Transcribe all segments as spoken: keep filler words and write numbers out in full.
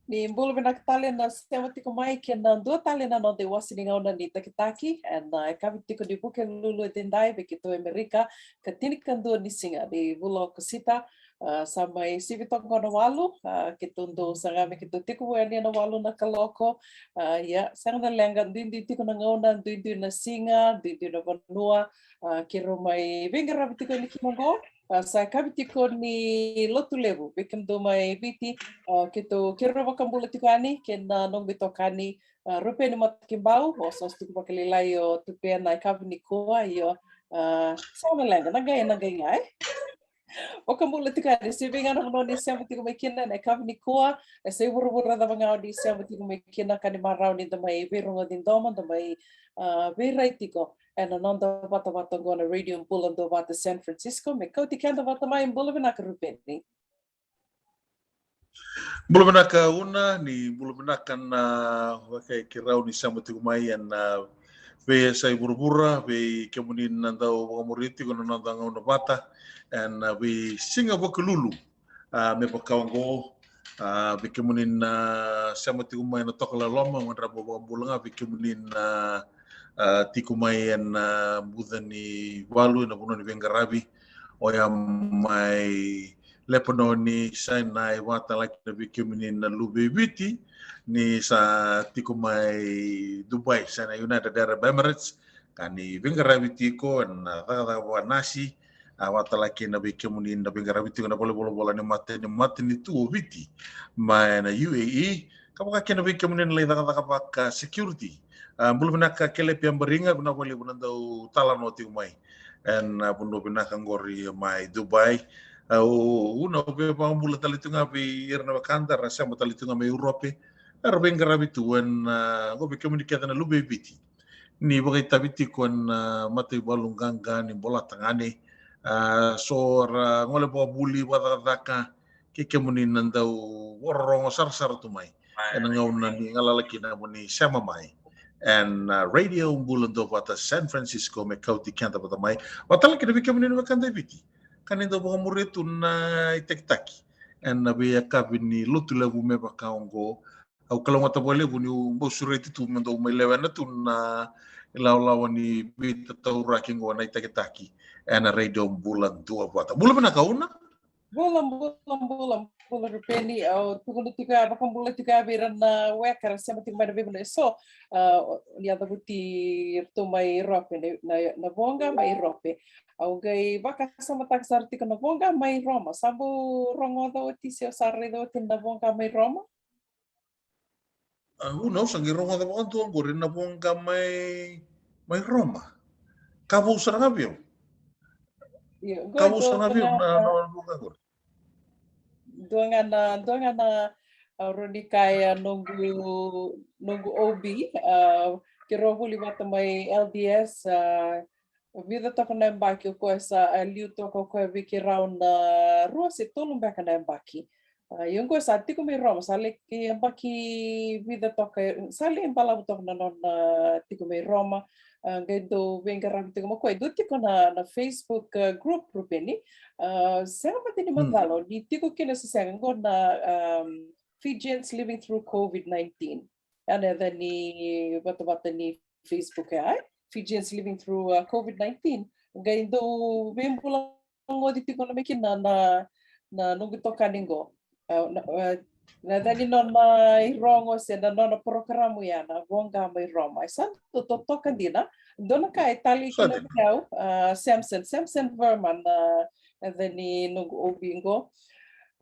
Ni bula vinaka tale na sema tiko mai kei na dua tale na noda iwase ni gauna ni takitaki ena yakavi tiko ni Vukelulu edaidai vei keitou e Amerika, ka tinikadua ni siga ni vula o Okosita. A, sa mai sivi toka qo na walu, a, keitou dau saga me keitou tiko vua yani ena walu na kaloko. A, ia, sega na leqa, duidui tiko na gauna, duidui na siga, duidui na vanua. A, keirau mai veiqaravi tiko yani kina qo. A, sa yakavi tiko ni Lotulevu vei kemudou mai Viti. A, keitou, keirau vakabula tiko yani kei na noqu itokani, a, Rupeni Matakibau, o sa tiko vakalailai o Tupea na yakavi nikua, io. A, sega na leqa, na qai, na qai ga, e? Vakabula tiko yani, se vei ga na vanua ni sema tiko mai kina ena yakavi nikua, e se i vuravura cava ga o ni sema tiko mai kina, ka ni marau ni da mai veirogoci domo, da mai, a, veirai tiko ena noda vatavata qo na Radio Bula Duavata San Francisco, me kauti keda vata mai. Bula vinaka Rupeni. Bula vinaka Una, ni bula vinaka na wekai keirau ni sema tiko mai ena veiyasai vuravura, vei kemuni na dau vakamuri tiko na noda gauna vata ena veisiga Vukelulu. A, me vaka oqo, a, vei kemuni na sema tiko mai na Tokalau e Loma, au gadreva meu vakabula ga vei kemuni na, a, tiko mai ena, a, buca ni valu ena vanua ni veiqaravi, oya mai Lepanoni, Sainai, vakatalaki na vei kemuni na luve i Viti ni sa tiko mai Dubai, se na United Arab Emirates, ka ni veiqaravi tiko ena cakacaka vakanasi, a, vakatalaki na vei kemuni na veiqaravi tiko na valenivolavola ni mata, ni matanitu o Viti mai na U A E, ka vaka kina vei kemuni na lai cakacaka vaka security. A, bula vinaka Kelepi Abariga, vinaka vakalevu na dau talanoa tiko mai ena, a, vanua vinaka qori mai Dubai. A, o, Una, au via vakabula tale tu ga vei ira na wekada ra sema tale tu ga mai Europe, era veiqaravi tu ena, a, qo vei kemuni kece na luve i Viti ni vakaitavi tiko ena, a, mataivalu qaqa ni Bolatagane. A, so ra gole vakavuli, vakacakacaka, kei kemuni na dau vakarorogo sarasara tu mai ena gauna ni galala kina mo ni sema mai ena, a, Radio Bula Duavata San Francisco me kauti keda vata mai. Vakatalaki na vei kemuni na wekada e Viti ka ni dau vakamuria tu na itakitaki ena veiyakavi ni Lotulevu me vaka oqo. Au kalougata vakalevu niu bau sureti tu me dau mai lewena tu na ilawalawa ni veitatauraki oqo na itakitaki ena Radio Bula Duavata. Bula vinaka Una. Bula, bula, bula, bula Rupeni. Au tukuna tiko ya, vakabula tiko ya vei ira na weka ra sema tiko mai na veivanua eso. A, ni a cavuti iratou mai Europe, na, na, na voqa mai Europe. Au qai vakasamataka sara tiko na voqa mai Roma. Sa bau rogoca oti se o sa raica oti na voqa mai Roma? A, Una, au sa qai rogoca vakadua oqori na voqa mai, mai Roma. Ka vou sara ga vei au. Io, qo ka vou sara ga vei au na, na voqa oqori. Dua ga na, dua ga na, a, rawa ni kaya noqu, noqu O B, a, keirau vuli vata mai L D S, a, vica toka na yabaki o koya sa, a, liu toka o koya vei keirau na rua se tolu beka na yabaki. A, ia oqo sa tiko mai Roma, sa lai yabaki vica toka, sa lai balavu toka na nona tiko mai Roma. A, qai dau veiqaravi tiko mai o koya. Dua tiko na, na Facebook, a, group, Rupeni. A, sega mada ni macala ni tiko kina se sega, qo na, um, Fijians Living Through COVID nineteen. Ya na yaca ni vatavata ni Facebook ya, e? Fijians Living Through, uh, COVID nineteen. Qai dau veibula goci tiko na mai kina na, na noqu itokani qo. A, na, a, na yaca ni nona irogo se na nona porokaramu ya na voqa mai Roma. E sa dau totoka dina. Dua na ka e talei kina vei au, a, Samson, Samson Verman, na yaca ni noqu O B qo.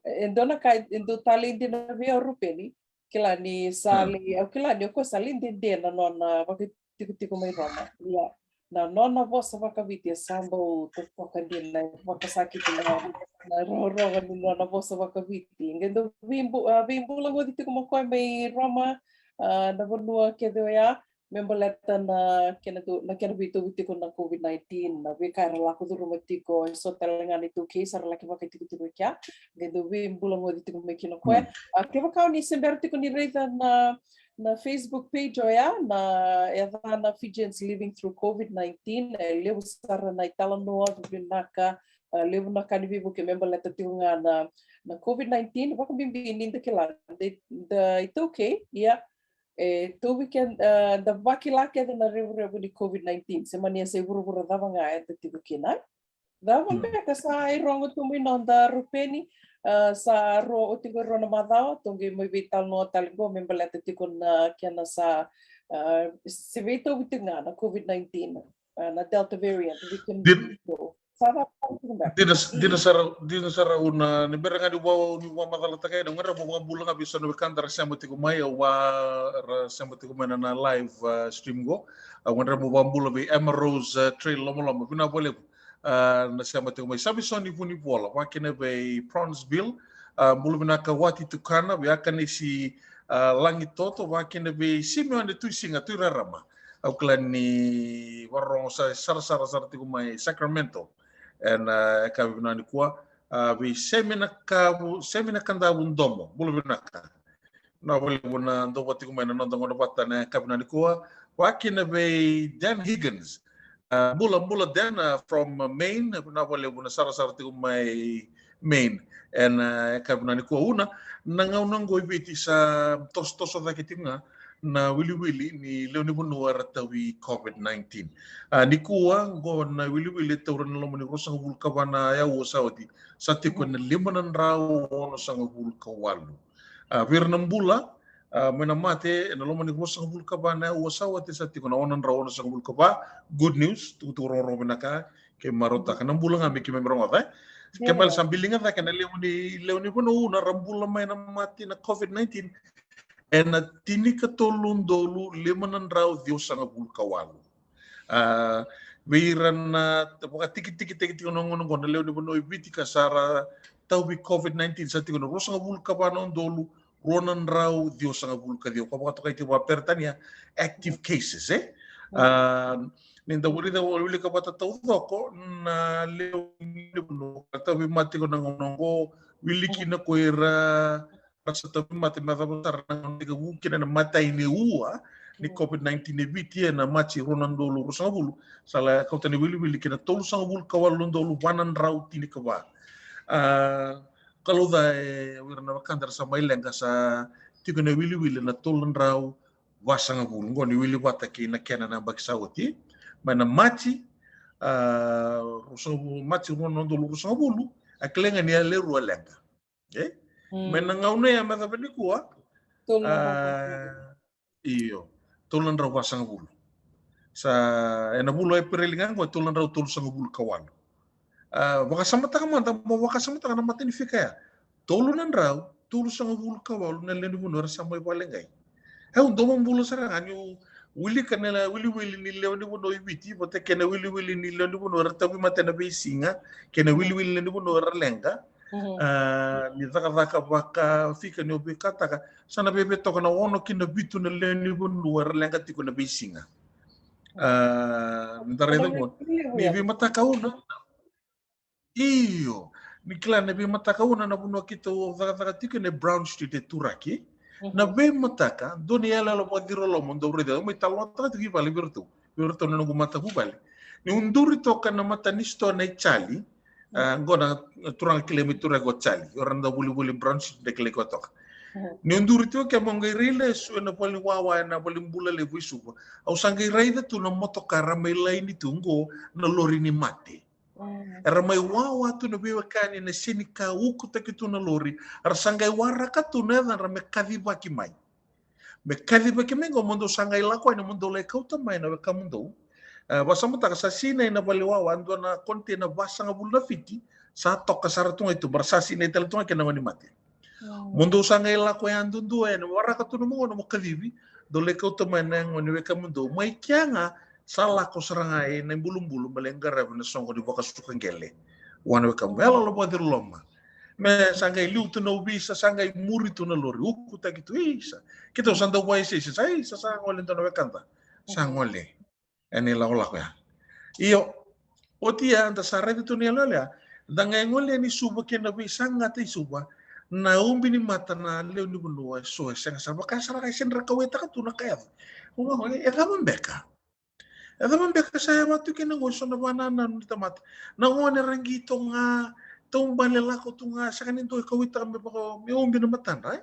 E dua na ka e dau talei dina vei au Rupeni. Kila ni sa lai, au kila ni o koya sa lai dede na nona vakatikotiko mai Roma. Ia, na nona vosa vakaviti e sa bau totoka dina, e vakasakiti na, na rorogo ni nona vosa vakaviti. Qai dau veibu-, a, veibula goci tiko mai o koya mai Roma, a, na vanua kece oya, me baleta na kena tu, na kena veitauvi tiko na COVID nineteen, na veika era lako curuma tiko, e so tale ga na iTaukei sa ra laki vakaitikotiko i kea. Qai dau veibula goci tiko mai kina o koya. A, kevaka o ni se bera tiko ni raica na, na Facebook page oya, na, e yaca na Fijians Living Through COVID nineteen, e levu sara na italanoa vinaka, A, levu na ka ni veivuke me baleta tiko ga na, na COVID nineteen, vakabibi ni da kila, da, da iTaukei, ia, e tauvi ke, a, da vakila kece na revurevu ni COVID nineteen, se mani a sa i vuravura cava ga eda tiko kina. Cava beka sa i rogo tu mai noda Rupeni, a, sa ro oti qo e rua na macawa, tou qai mai veitalanoa tale qo me baleta tiko na kena sa, a, se veitauvi tiko ga na COVID nineteen, a, na Delta variant, we can Din- go. Sa cava tiko beka? Dina, dina sara, dina sara una, ni bera ga ni vua, ni vua macalataka ena, gadreva mo vakabula ga vei so na wekada ra sema tiko mai, au vua ra sema tiko mai na, na live, a, stream qo. Au gadreva mo vakabula vei Emma Rose, a, Trail Lomaloma, vinaka vakalevu. A, na sema tiko mai Samisoni Vunivola, vakakina vei Bronzeville, a, bula vinaka Wati Tukana, vei Akanesi, a, Lagitoto, vakakina vei Simeone Tuisiga, Tuirarama. Au kila ni vakarorogo sa, sarasara sara tiko mai Sacramento. Ena, a, yakavi vinaka nikua, a, vei Semi Nakavu, Semi Nakadavu Domo, bula vinaka. Na vakalevu na dau vata tiko mai na noda gauna vata na yakavi nikua. Vakakina vei Dan Higgins. A, bula, bula Dan, a, from, a, Maine. Na vakalevu na sarasara tiko mai Maine. Ena, a, yakavi nikua, una na gauna qo i Viti sa tosotoso cake tiko ga na wiliwili ni lewe ni vanua era tauvi COVID nineteen. A, nikua qo na wiliwili e taura na loma ni ruasagavulu ka va na aua sa oti, sa tiko ena lima na drau onosagavulu ka walu. A, vei ira na bula, a, mai na mate, ena loma ni ruasagavulu ka va na aua sa oti sa tiko na ono na drau onosagavulu ka va. Good news, tukutuku rogorogo vinaka, ke marautaka na bula ga me keimami rogoca, e? Ke male sa biliga cake na lewe ni, lewe ni vanua, na ra bula mai na mate na COVID nineteen, ena tinikatolu na udolu lima na drau ciwasagavulu ka walu. A, vei ira na vakatikitikitaki tiko na gauna qo na lewe ni vanua i Viti ka sa ra tauvi COVID nineteen sa tiko na ruasagavulu ka va na udolu rua na drau ciwasagavulu ka ciwa. Ka vakatokai tiko vakaperitania active cases, e? A, ni da wilika, wilika vata taucoko na lewe ni vanua ka tauvi mate tiko na gauna qo, wili kina ko ira ra sa tauvi mate me yacova sara na gauna e tekivu kina na imatai ni ua ni COVID nineteen e Viti ena Maji rua na udolu ruasagavulu, sa la kauta na wiliwili ki na tolusagavulu ka walu na udolu va na drau tinikava. A, kalouca, e, o ira na wekada ra sa mai leqa, sa tiko na wiliwili na tolu na drau vasagavulu. Qo ni wili vata kei na kena na yabaki sa oti, mai na Maji, a, ruasagavulu, Maji rua na udolu ruasagavulu, a kilai ga ni yali e rua leqa. E? Mm. Mai na gauna ya me yacova nikua, tolu na drau, a, io, tolu na drau vasagavulu. Sa ena vula o Epereli ga qo e tolu na drau tolusagavulu ka walu. A, vakasamataka mada, mo vakasamataka na mata ni fika ya. Tolu na drau tolusagavulu ka walu na lewe ni vanua era sa mai vakaleqai. E, au dau bula sara ga niu wilika na wiliwili ni lewe ni vanua i Viti vata kei na wiliwili ni lewe ni vanua era tauvimate ena veisiga kei na wiliwili ni lewe ni vanua era leqa. Mhm. A, ni cakacaka vakafika niu veikataka, sa na veve toka na ono ki na vitu na lewe ni vanua era leqa tiko ena veisiga. A, da raica qo ni veimataka una. Io, ni kila na veimataka una na vanua keitou cakacaka tiko ena Brown Street e Turaki. Mhm. Na veimataka, dua na iyaloyalo vakaciroloma dau raica, au mai talanoataka tiko i vale vei iratou, vei iratou na noqu matavuvale. Niu duri toka na mata ni sitoa na i Charlie, a, qo na turaga kilai mai Turaki o Charlie, o ira na dau volivoli Brown Street da kilai koya toka. Mhm. Niu duri toka ke, meu qai rai lesu ena vale ni wawa, ena vale ni bula levu i Suva, au sa qai raica tu na motokara mai laini tu qo na lori ni mate. Mm. Era mai wawa tu na veiwekani ena senikau, ukutaki tu na lori. Era sa qai waraka tu na yacadra me kacivaki mai. Me kacivaki mai qo mo dou sa qai lako yani mo dou lai kauta mai na wekamudou. E, vakasamataka sa sinai na vale ni wawa, dua na container vasagavulu na fiti, sa toka sara tu ga i tuba, ra sa sinai tale tu ga kei na gone ni mate. Mm. Mo dou sa qai lako yadudua yani, waraka tu na nomu gauna mo kacivi, dou lai kauta mai na yagona ni wekamudou. Mai kea ga, sa lako sara ga ena ibulubulu me lai qaravi na soqo ni vakasuka qele vua na wekamu. Yaloyalo vakaciroloma. Me sa qai liu tu na ovisa, sa qai muri tu na lori, ukutaki tu, isa. Keitou sa dau vaisaisa, sa, isa, sa gole dua na wekada. Sa gole ena ilakolako ya. Io, oti ya da sa raica tu na iyaloyalo ya. Da qai gole yani Suva kei na veisaqata i Suva, na ubi ni mata na lewe ni vanua eso e sega sara, vaka sara ga e sega ni ra kauwaitaka tu na ka yaco. E cava beka? E cava beka sa yaco tu kina qo, e so na vakanananu ni tamata. Na gone ra qito ga, taubale lako tu ga, sega ni dua e kauaitaka me vaka, me ubi na matadra, e?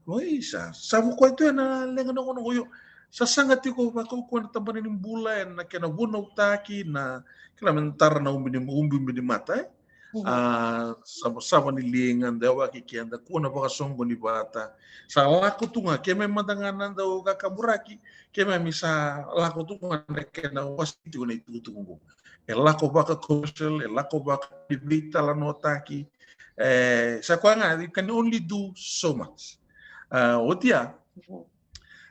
Oi, sa, sa vukoi tu ena leqa na gauna qo, io. Sa saga tiko vakaukauwa na tabana ni bula, ena kena vunautaki, na, kila me na tara na ubi ni, ubi, ubi ni mata, e? Mhm. A, savasava ni liga, dewaki keda, kua na vakasoqoni vata. Sa lako tu ga, keimami mada ga na dau kakaburaki, keimami sa lako tu ga na kena wasi tiko na itukutuku qo. E lako vaka commercial, e lako vaka ni veitalanoataki. E, sa koya ga, you can only do so much. A, oti ya, Mhm.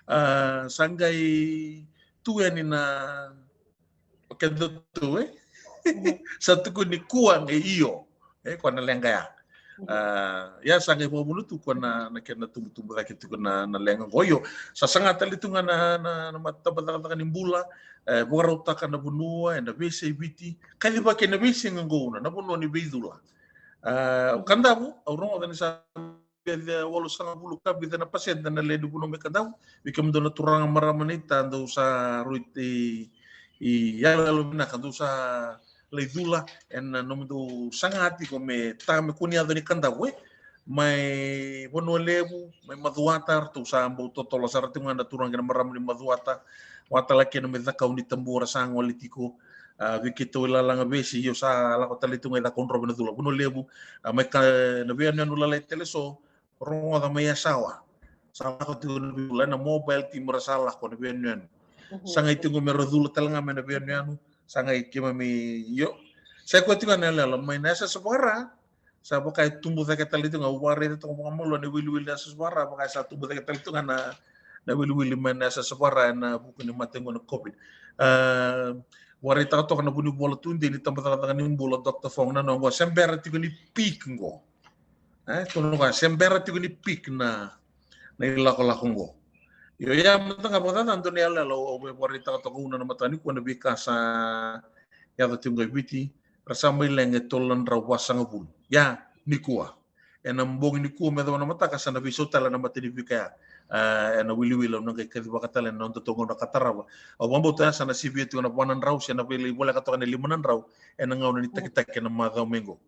a, sa qai tu yani na, o keda tu, e? Mhm. Sa tukuni kua qai io. E, koya na leqa ya. Mhm. A, ia sa qai vakavuna tu koya na, na kena tubutubu cake tiko na, na leqa qo. Io, sa saga tale tu ga na, na, na matabacakacaka ni bula, e, vakarautaka na vanua, ena veiyasai Viti. Kacivaki ena veisiga qo Una, na vanua ni veicula. A, Mhm. Kadavu, au rogoca ni sa vica, walusagavulu ka vica na pasede na lewe ni vanua mai Kadavu. Vei kemudou na turaga, marama, naita, dou sa rui i, i yaloyalo vinaka, dou sa lai cula ena nomudou saga tiko me ta, me kua ni yaco ni Kadavu, e. Mai Vanua Levu, mai Macuata, ratou sa bau totolo sara tiko ga na turaga kei na marama ni Macuata. Vaka tale kina mai Cakaunitabua ra sa gole tiko. A, vei keitou i Lalagavesi, io sa lako tale tu ga i Cakaudrove na cula. Vanua Levu, a, mai ka, na veiyanuyanu lalai tale so, rogoca mai Yasawa. Sa lako tiko na veicula, na mobile team ra sa lako na veiyanuyanu. Mhm. Sa qai tiko me ra cula tale ga mai na veiyanuyanu, sa qai keimami, io. Sa i koya tiko na iyaloyalo, mai na yasayasa vakara, sa vaka e tubu cake tale tiko ga, au vakaraica toka vakamalua na iwiliwili ni yasayasa vakara, vaka e sa tubu cake tale tiko ga na, na iwiliwili mai na yasayasa vakara ena vuku ni mate qo na COVID. A, vakaraitaka toka na vunivola tudei ni tabacakacaka ni bula, Doctor Fong, na noqu se bera tiko ni peak qo. E, tukuna o koya, se bera tiko ni peak na, na ilakolako qo. Io, ia mada ga vakacaca dua na iyaloyalo au, au vakaraitaka toka Una na mataka nikua, na veika sa yaco tiko qo i Viti, ra sa mai leqa e tolu na drau vasagavulu. Ia, nikua. Ena bogi nikua me yacova na mataka sa na veisau tale na mata ni veika ya. A, ena wiliwili au na qai kacivaka tale ena nodatou gauna ka tarava. Au vakabauta ya sa na sivia tiko na va na drau se na via lai voleka toka na lima na drau ena gauna ni takitaki ena macawa mai qo.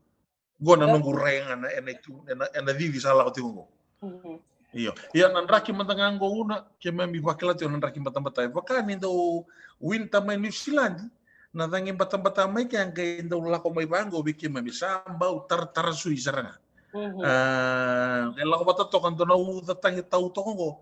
Qo na noqu rai ga na, ena itu, ena, ena cici sa lako tiko qo. Mhm. Io. Ia na draki mada ga qo Una, keimami vakila tiko na draki batabata. E vaka ni dau winter mai New Zealand, na cagi batabata mai ke a qai dau lako mai vaqo vei keimami sa bau taratarasui sara ga. Mhm. A, e lako vata toka dua na uca tagitau toka qo.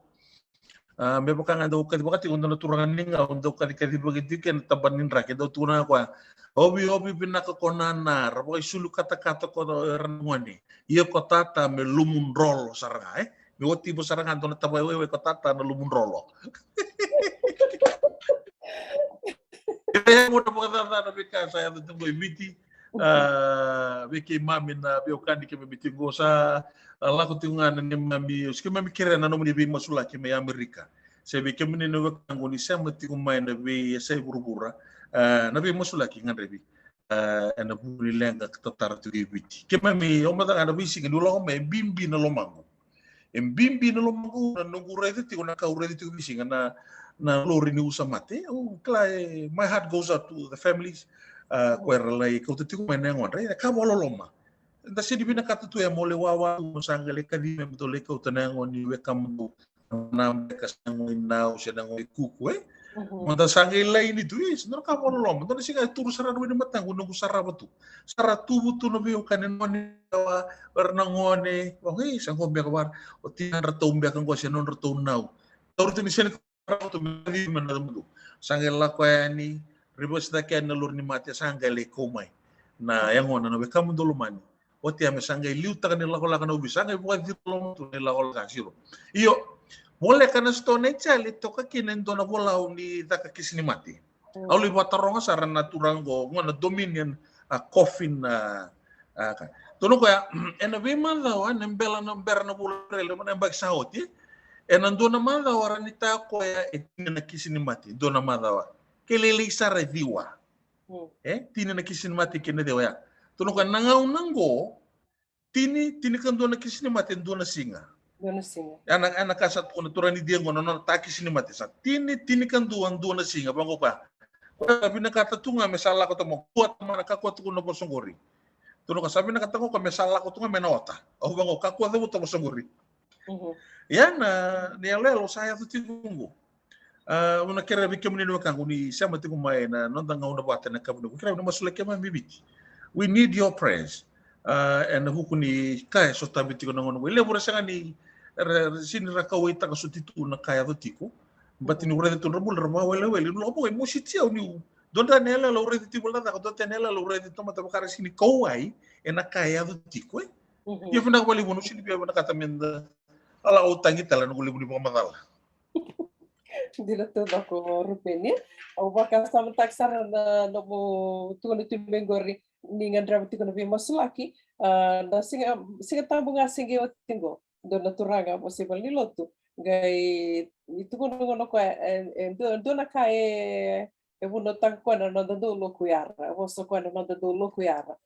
A, me vaka ga dau kacivaka tiko dua na turaga ni Gau, dau kacikacivaki tiko kina tabana ni draki, dau tukuna ga o koya, oviovi vinaka ko nana, ra vakaisulu katakata ko ra na gone. Ia ko tata me lumudrolo sara ga, e? Me wativu sara ga dua na tavai waiwai, ko tata na lumudrolo. E, mo na vakacaca na veika sa yaco tiko i Viti. A, vei keimami na veiwekani keimami tiko sa, a, lako tiko ga na neimami, o si keimami kerea na nomuni veimasulaki mai Amerika. Se vei kemuni na wekaqu ni sema tiko mai na veiyasai vuravura, a, na veimasulaki gadrevi, a, ena vuku ni leqa ka tatara tiko i Viti. Keimami, au mada ga na veisiga niu lako mai, e bibi na lomaqu. E bibi na lomaqu na noqu raica tiko na ka au raica tiko veisiga na, na lori ni usa mate. Au kila, e, my heart goes out to the families. A, ko era lai kauta tiko mai na yagodra, e ka vakaloloma. Da sega ni vinakata tu e mo lai wawa tu mo sa qai lai kacivi me dou lai kauta na yago ni wekamudou. Na beka sa yago i Nau se na yago i Kuku, e? Mhm. Mada sa qai laini tu, e, sa dua na ka vakaloloma. Dua na siga e turu sara na wai ni mataqu, noqu sarava tu. Sa ra tuvu tu na veiwekani, na gone, era na gone, vaka, e, sa qo beka vara, o tinadratou beka qo se nodratou nau. Tauri tu ni sega ni ka rawa tu me kacivi me na yacamudou. Sa qai lako yani, reverse cake yani na lori ni mate, sa qai lai kau mai na yagona na wekamudou lomani. Oti ya me sa qai liutaka na ilakolako na uvi, sa qai vakaciroloma tu na ilakolako siro. Io, voleka na sitoa na i Jali, toka kina e dua na volau ni caka kisi ni mate. Mm. Au lai vakataroga sara na turaga qo, qo na Dominion, a, Coffin, a, a, ka. Tukuna o koya, ena veimacawa, ena bera na, bera na vula April, na yabaki sa oti, ena dua na macawa rawa ni ta koya e tini na kisi ni mate, dua na macawa. Ke lailai sara e ciwa. Mm. E, tini na kisi ni mate kei na ciwa ya. Tukuna o koya na gauna qo, tini, tinikadua na kisi ni mate, dua na siga. Dua na siga. Ena, ena ka sa tukuna turaga ni Dia qo na nona ta kisi ni mate sa. Tini, tinikadua, dua na siga, vaqo ka. Koya sa vinakata tu ga me sa lako tu mai, kua tu mai na kakua tu na vosa qori. Tukuna o koya sa vinakata ga o koya me sa lako tu ga mai na ota. Au vaqo, kakua cavuta vosa qori. Ia na, na iyaloyalo sa yaco tiko qo. Au na kerea vei kemuni na wekaqu ni sema tiko mai na noda gauna vata ena yakavi nikua, kerea ni masulaki keimami mai Viti. We need your prayers. Ena vuku ni ka e sotavi tiko na gauna qo, e levu ra sega ni, ra sega ni ra kauwaitaka soti tu na ka e yaco tiko. Baleta niu raica tu na bula, ra vakawelewele, niu lako vaqo e mositi au niu dua na iyaloyalo au raica tiko vale ni cakacaka, dua na iyaloyalo au raica tiko, tamata vaka ra sega ni kauwai ena ka e yaco tiko, e. Ia vinaka vakalevu, au sega ni via vinakata meda, a, au tagi tale na noqu levu ni vakamacala. Dina taucoko Rupeni. Au vakasamataka sara na nomu tukuna tu mai qori ni gadreva tiko na veimasulaki. A, na siga, Siga Tabu ga se qai oti qo, dua na turaga vosa i valenilotu qai tukuna qo o koya e, e dua, dua na ka e, e vunautaka o koya na noda dau lokuyara, e vosa o koya na noda dau lokuyara.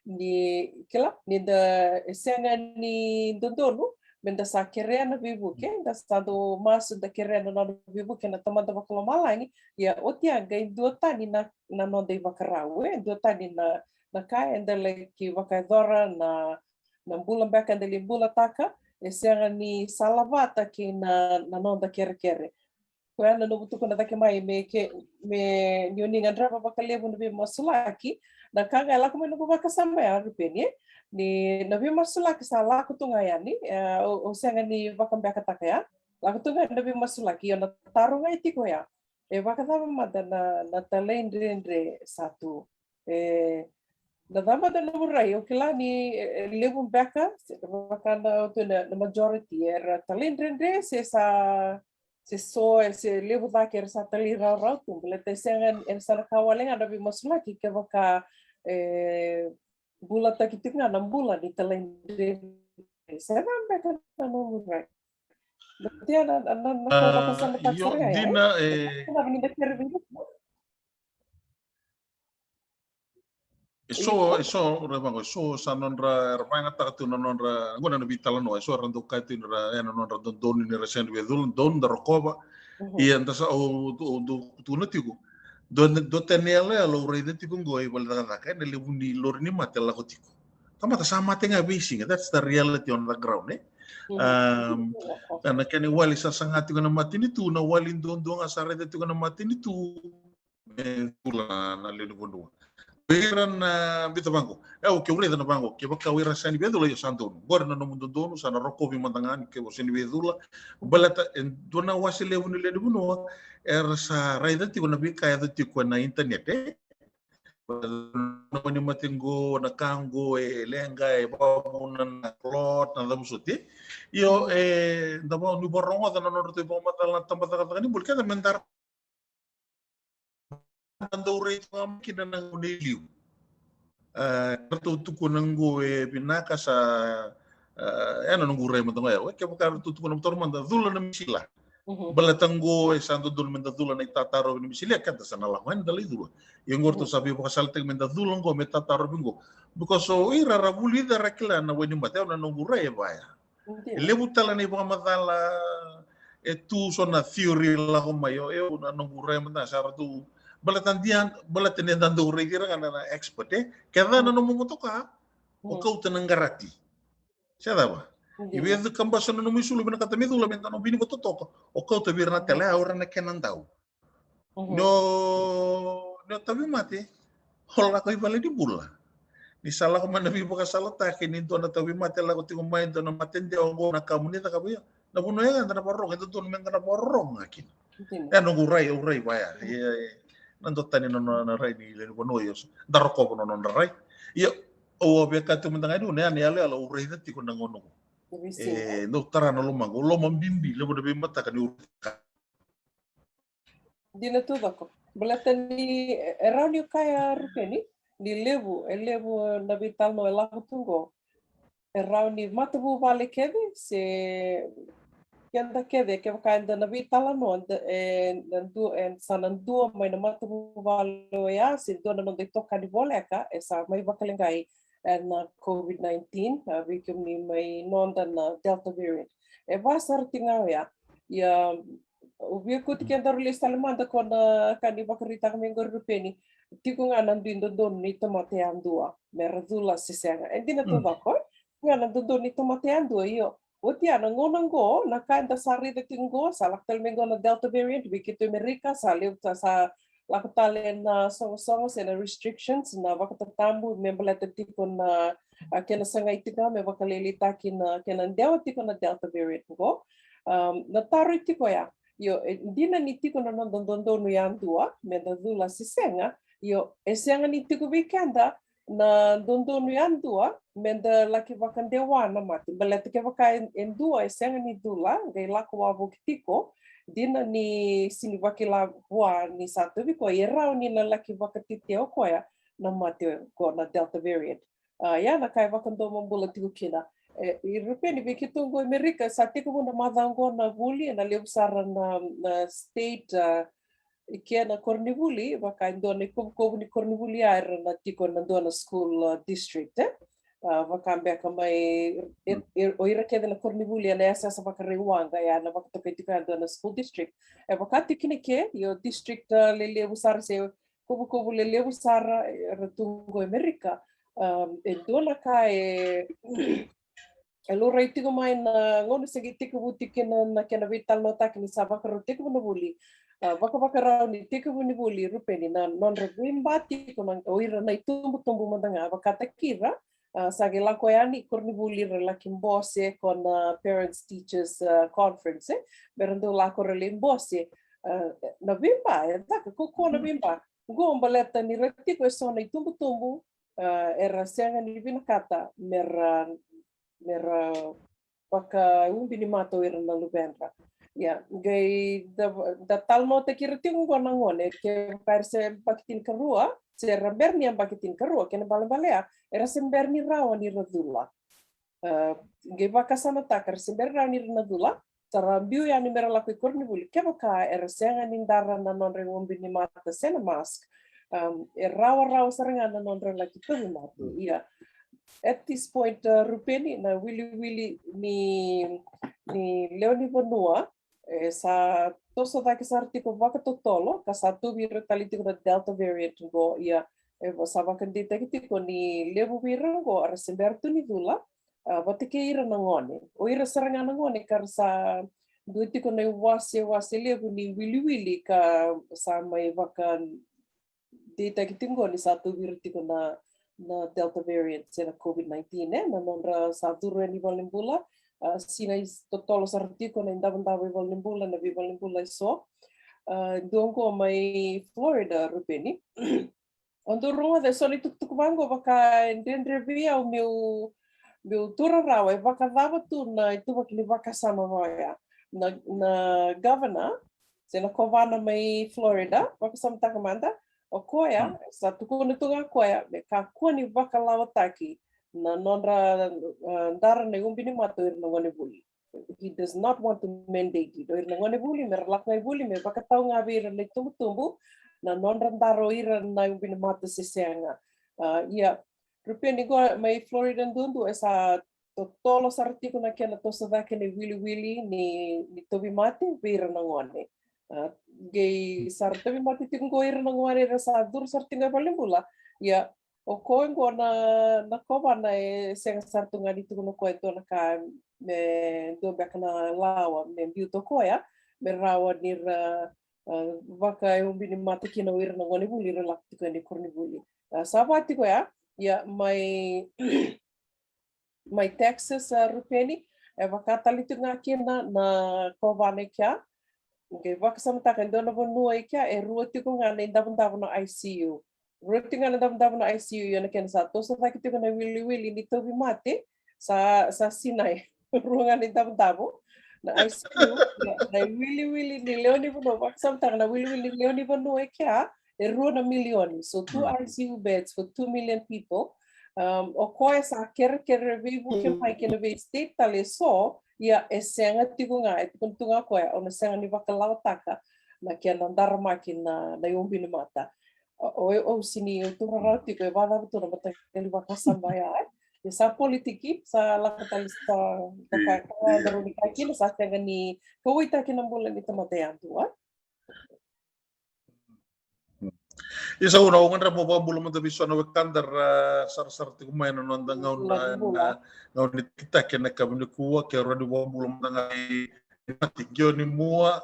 Ni kila ni da, e sega ni dodonu me da sa kerea na veivuke, da sa dau masu da kerea na nona veivuke na Tamada Vakalomalagi. Ia oti ya qai duatani na, na noda ivakarau, e duatani na, na ka eda laki vakayacora, na, na bula beka eda lai bulataka, e sega ni salavata kei na, na noda kerekere. Koya na noqu tukuna cake mai me ke, me ni o ni gadreva vakalevu na veimasulaki. Na ka ga e lako mai noqu vakasama ya, Rupeni, e, ni na veimasulaki sa lako tu ga yani, e, o, o sega ni vakabekataka ya. Lako tu ga yani na veimasulaki, ia na taro ga e tiko ya, e vakacava mada na, na talaidredre sa tu? E, na cava mada nomu rai? Au kila ni, e, e levu beka, se, vaka na, tu na, na majority era talaidredre, se sa, se so, e, se levu cake era sa talairawarawa tu, baleta e sega, era sa na ka wale ga na veimasulaki kevaka, e, bulataki tiko ga na bula ni talaidredre. Se cava beka na nomu rai? Baleta ya na, na, na, na, a, vakasamataka io, sara ga ya, e? Dina, e. Cava ni da kere vei iko? E so, e so, ra vaqo, e so sa nodra, era vakayagataka tu na nodra, qo na veitalanoa, e so era dau kaya tu ni ra, e na nodra dodonu ni ra sega ni via cula, dodonu da rokova. Ia da sa, au, au, au tukuna tiko. Dua, dua tani na iyaloyalo au raica tiko qo e vale ni cakacaka, e na levu ni lori ni mate lako tiko. Tamata sa mate ga veisiga, that's the reality on the ground, e? Am, na kena iwali sa saga tiko na matanitu, na wali duadua ga sa raica tiko na matanitu, me cula na lewe ni vanua. Vei ira na, biuta vaqo. E, au, ke au raica na vaqo, kevaka o ira sa ni via cula, io sa donu. Qori na nomu dodonu, sa na rokovi mada ga ni ke o sega ni via cula. Baleta e dua na wase levu ni lewe ni vanua era sa raica tiko na veika e yaco tiko ena internet, e. Na wai ni mate qo, na ka qo, e leqa, e vakavuna na clot, na cava soti. Io, e, da vau ni vakarogoca na nodratou ivakamacala na tabacakacaka ni bula, keda me da dau rai tu ga mai kina na gauna i liu. E, ratou tukuna qo e vinaka sa, e, e na noqu rai mada ga ya. Kevaka ratou tukuna mada, cula na misila. Baleta qo e sa dodonu me da cula na itatarovi ni misila, keda sa na lako yani da lai cula. Ia qo ratou sa veivakasalataki me da cula qo me tatarovi qo. Because o ira ra vulica, ra kila na wai ni mate, au na noqu rai e vaya. E levu tale na ivakamacala e tu, so na theory lako mai, o, e, au na noqu rai mada sa ratou. Baleta dia, baleta ni da dau raici ira ga na, na expert, e. Keda na nomu motoka, o kauta na qarati. Se cava? I vei e cakava so na nomu isulu, vinakata me cula me da nomu vini vatotoka. O kauta vei ira na tele, au ira na kena dau. Ni o, ni o tauvimate, o lako i vale ni bula. Ni sa lako mai na veivakasalataki ni dua na tauvimate lako tiko mai, dua na mate dewa, qo na ka mo ni cakava, ia. Na vanua ya da na vakarorogo, e dodonu me da na vakarorogo ga kina. E noqu rai, au rai vaya. Ia, ia, na dua tani na, na, na rai ni lewe ni vanua, ia, da rokova na nodra rai. Ia, au a via kaya tu mada ga ni, na, na iyaloyalo au raica tiko na gauna qo. E dau tara na lomaqu, loma bibi, levu na veimataka niu raica. Dina taucoko. Baleta ni, e rawa ni kaya, Rupeni, ni levu, e levu na veitalanoa e lako tu qo. E rawa ni matavuvale kece, se keda kece, kevaka eda na veitalanoa, e, na dua, e, sa na dua mai na matavuvale oya, se dua na noda itokani voleka, e sa mai vakaleqai, e, na COVID nineteen, a, vei kemuni mai noda na Delta variant. E va sara tiko ga oya. Ia, Au via kauti kedaru lesu tale mada ko na ka ni vakaraitaka mai qori Rupeni. Tiko ga na dui dodonu ni tamata yadua me ra cula se sega. E dina tu vako, ga na dodonu ni tamata yadua, io. Oti ya na gauna qo, na ka eda sa raica tiko qo, sa lako tale mai qo na Delta variant vei keitou i Amerika, sa levu, sa lako tale na sogosogo se na restrictions, na vakatatabu me baleta tiko na, a, kena sagai tiko me vakalailaitaki na kena dewa tiko na Delta variant qo. Um, na taro tiko ya, io, e dina ni tiko na noda dodonu yadua me da cula se sega, io, e sega ni tiko vei keda na dodonu yadua me da laki vakadewa na mate. Baleta kevaka e, e dua e sega ni cula, qai lako wavoki tiko, dina ni sega ni vakila vua ni sa tauvi koya, e rawa ni na laki vakatetea o koya na mate ko na Delta variant. A, ia na ka e vakadomobula tiko kina. E, i Rupeni, vei keitou qo i Amerika, sa tekivu na macawa qo na vuli ena levu sara na, na state, a, i kea na koronivuli, vaka e dua na ikovukovu ni koronivuli ya era na tiko na dua na school, a, district, e? A, vaka beka mai, e, e, o ira kece na koronivuli ena yasayasa vakaraiwaqa ya na vakatokai tiko ya dua na school district. E vaka tiko kina ke, io district, a, lelevu sara se kovukovu lelevu sara era tu qo i Amerika. Um, e dua na ka e, e laurai tiko mai na gauna se qai tekivu tiko kina na kena veitalanoataki ni sa vakarau tekivu na vuli. A, vakavakarau ni tekivu ni vuli Rupeni, na nodra veiba tiko na, o ira na itubutubu mada ga vakataki ira, a, sa qai lako yani koronivuli ra laki bose ko na parents teachers, a, conference, e, me ra dau lako ra lai bose. A, na veiba, e caka ko, ko na veiba. Qo baleta ni ra tiko e so na itubutubu, a, era sega ni vinakata me ra, me ra vakaubi ni mata o ira na luvedra. Ia, qai da, da talanoataki ira tiko qo na gone, kevaka era se yabaki tinikarua, se ra bera ni yabaki tinikarua, kena balebale ya, era se bera ni rawa ni ra cula. A, qai vakasamataka, era se bera ni rawa ni ra na cula, sa ra biu yani me ra lako i koronivuli, kevaka era sega ni dara na nodra iubi ni mata se na mask. Um, e rawarawa sara ga na nodra laki tauvimate. Ia, at this point, a, Rupeni, na wiliwili ni, ni lewe ni vanua, e sa toso cake sara tiko vakatotolo, ka sa tauvi ira tale tiko na Delta variant qo, ia, e sa vakadeitaki tiko ni levu vei ira qo era se bera tu ni cula, a, vata kei ira na gone. O ira sara ga na gone ka ra sa dua tiko na iwasewase levu ni wiliwili ka sa mai vaka deitaki tiko ni sa tauvi ira tiko na, na Delta variant se na COVID nineteen, e, na nodra sa curu yani i valenibula, a, sinai totolo sara tiko na idavodavo i valenibula, na veivalenibula e so. A, dua qo mai Florida, Rupeni. O dau rogoca e so na itukutuku vaqo vaka e dredre vei au meu, meu taura rawa, e vakacava tu na ituvaki ni vakasama vaya. Na, na governor, se na kovana mai Florida, vakasamataka mada, o koya, sa tukuna tu ga koya, me kakua ni vakalawataki na nodra, a, dara na iubi ni mata o ira na gonevuli. He does not want to mandate it. O ira na gonevuli, me ra lako ga i vuli, me vakatau ga vei ira na itubutubu, na nodra dara o ira na iubi ni mata se sega. A, ia, Rupeni qo mai Florida duadua, e sa totolo sara tiko na kena toso cake na iwiliwili ni, ni tauvimate vei ira na gone. A, qai sa ra tauvimate tiko qo ira na gone era sa curu sara tiko ga i valenibula. Ia, o koya qo na, na kovana e sega sara tu ga ni tukuna o koya e dua na ka me dua beka na lawa me biuta o koya, me rawa ni ra, a, vakaiubi ni mata kina o ira na gonevuli ra lako tiko yani i koronivuli. A, sa va tiko ya, ia mai mai Texas, a, Rupeni, e vaka tale tiko ga kina na kovana i kea. Qai vakasamataka e dua na vanua i kea, e rua tiko ga na idavodavo na I C U. Rua tiko ga na idavodavo na I C U, ia na kena sa toso cake tiko na iwiliwili ni tauvimate, sa, sa sinai. Rua ga na idavodavo na I C U, na, na iwiliwili ni lewe ni vanua, vakasamataka na iwiliwili ni lewe ni vanua i kea, e rua na milioni. So two I C U beds for two million people. Um, o koya sa kerekere veivuke mai kina vei state tale e so, ia e sega tiko ga, e tukuna tu ga o koya, au na sega ni vakalawataka na kena daramaki na, na iubi ni mata. O, o, au sega ni, au taura rawa tiko, e vakacava tu na mataqali vakasama ya, e? Sa politiki, sa lako tale sa ka ka ka kila sa sega ni kauwaitaki na bula ni tamata yadua. Isa una o gadra mo vakabula mada vei so na wekada ra sarasara tiko mai na noda gauna na gauna ni takitaki na kavi ni kua ke rua ni vakabula mada ga i mati gio ni mua.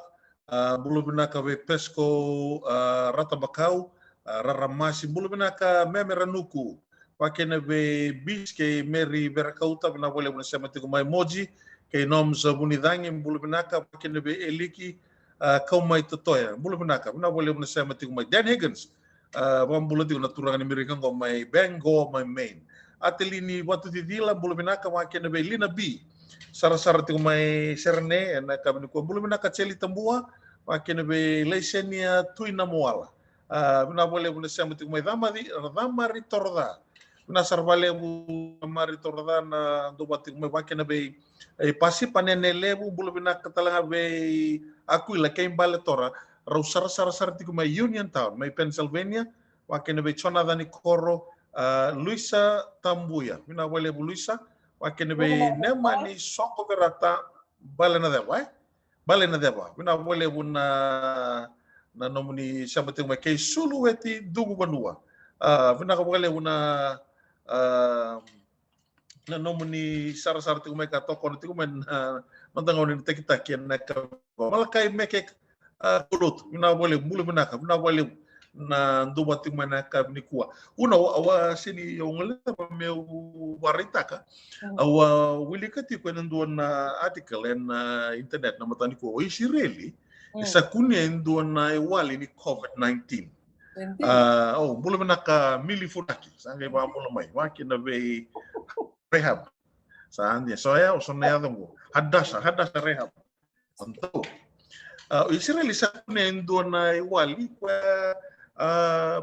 A bula vinaka vei Pesco, a Rata Bakau, a Rara Masi, bula vinaka Meme Ranuku. Vakena vei Bis kei Mary Verakauta, vinaka vakalevu na sema tiko mai. Moji kei Noms Vunicagi, bula vinaka. Vakena vei Eliki, a kau mai Totoya, bula vinaka, vinaka vakalevu na sema tiko mai. Dan Higgins, a vakabula tiko na turaga ni Merika qo mai Bangor mai Maine. Adelini Vatucicila, bula vinaka. Vakena vei Lina B, sarasara tiko mai Serene ena kavi ni kua, bula vinaka. Jeli Tabua, vakena vei Laisenia Tui Namuala. A vinaka vakalevu na sema tiko mai. Camari, Camari Toroca, vinaka sara vakalevu Camari Toroca na dou vata tiko mai. Vakena vei e Pasipa Nene Levu, bula vinaka tale ga vei Akuila kei Bale Tora, rau sarasara sara tiko mai Union Town mai Pennsylvania. Vakena vei Jonathan Koro, a Luisa Tabuya, vinaka vakalevu Luisa. Vakena vei Nemani Soqoverata, Bale na Ceva, e Bale na Ceva, vinaka vakalevu na na nomuni sema tiko mai. Kei Suluweti Dugu Vanua, a vinaka vakalevu na a na nomuni sarasara tiko mai ka tokona tiko mai na noda gauna ni takitaki ena ka. Malakai Meke, a Kolotu, vinaka vakalevu, bula vinaka, vinaka vakalevu na dou vata tiko mai na kavi ni kua. Una au a sega ni, au gole cava meu vakaraitaka. Au a wilika tiko ena dua na article ena internet na mataka ni kua, o Isireli e sa kunea e dua na iwali ni COVID nineteen. A o bula vinaka Mili Funaki, sa qai vakabula mai. Vakena vei Rehab, sa adi so ya o so na yaca qo, Hadasa, Hadasa Rehab. Anto a o Isireli sa kunea e dua na iwali koya a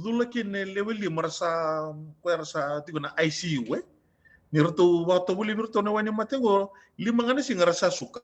cula kina e lewe lima ra sa, koya ra sa tiko na ICU, e ni ratou vakatovolei vei ratou na wainimate qo, lima ga na siga ra sa suka.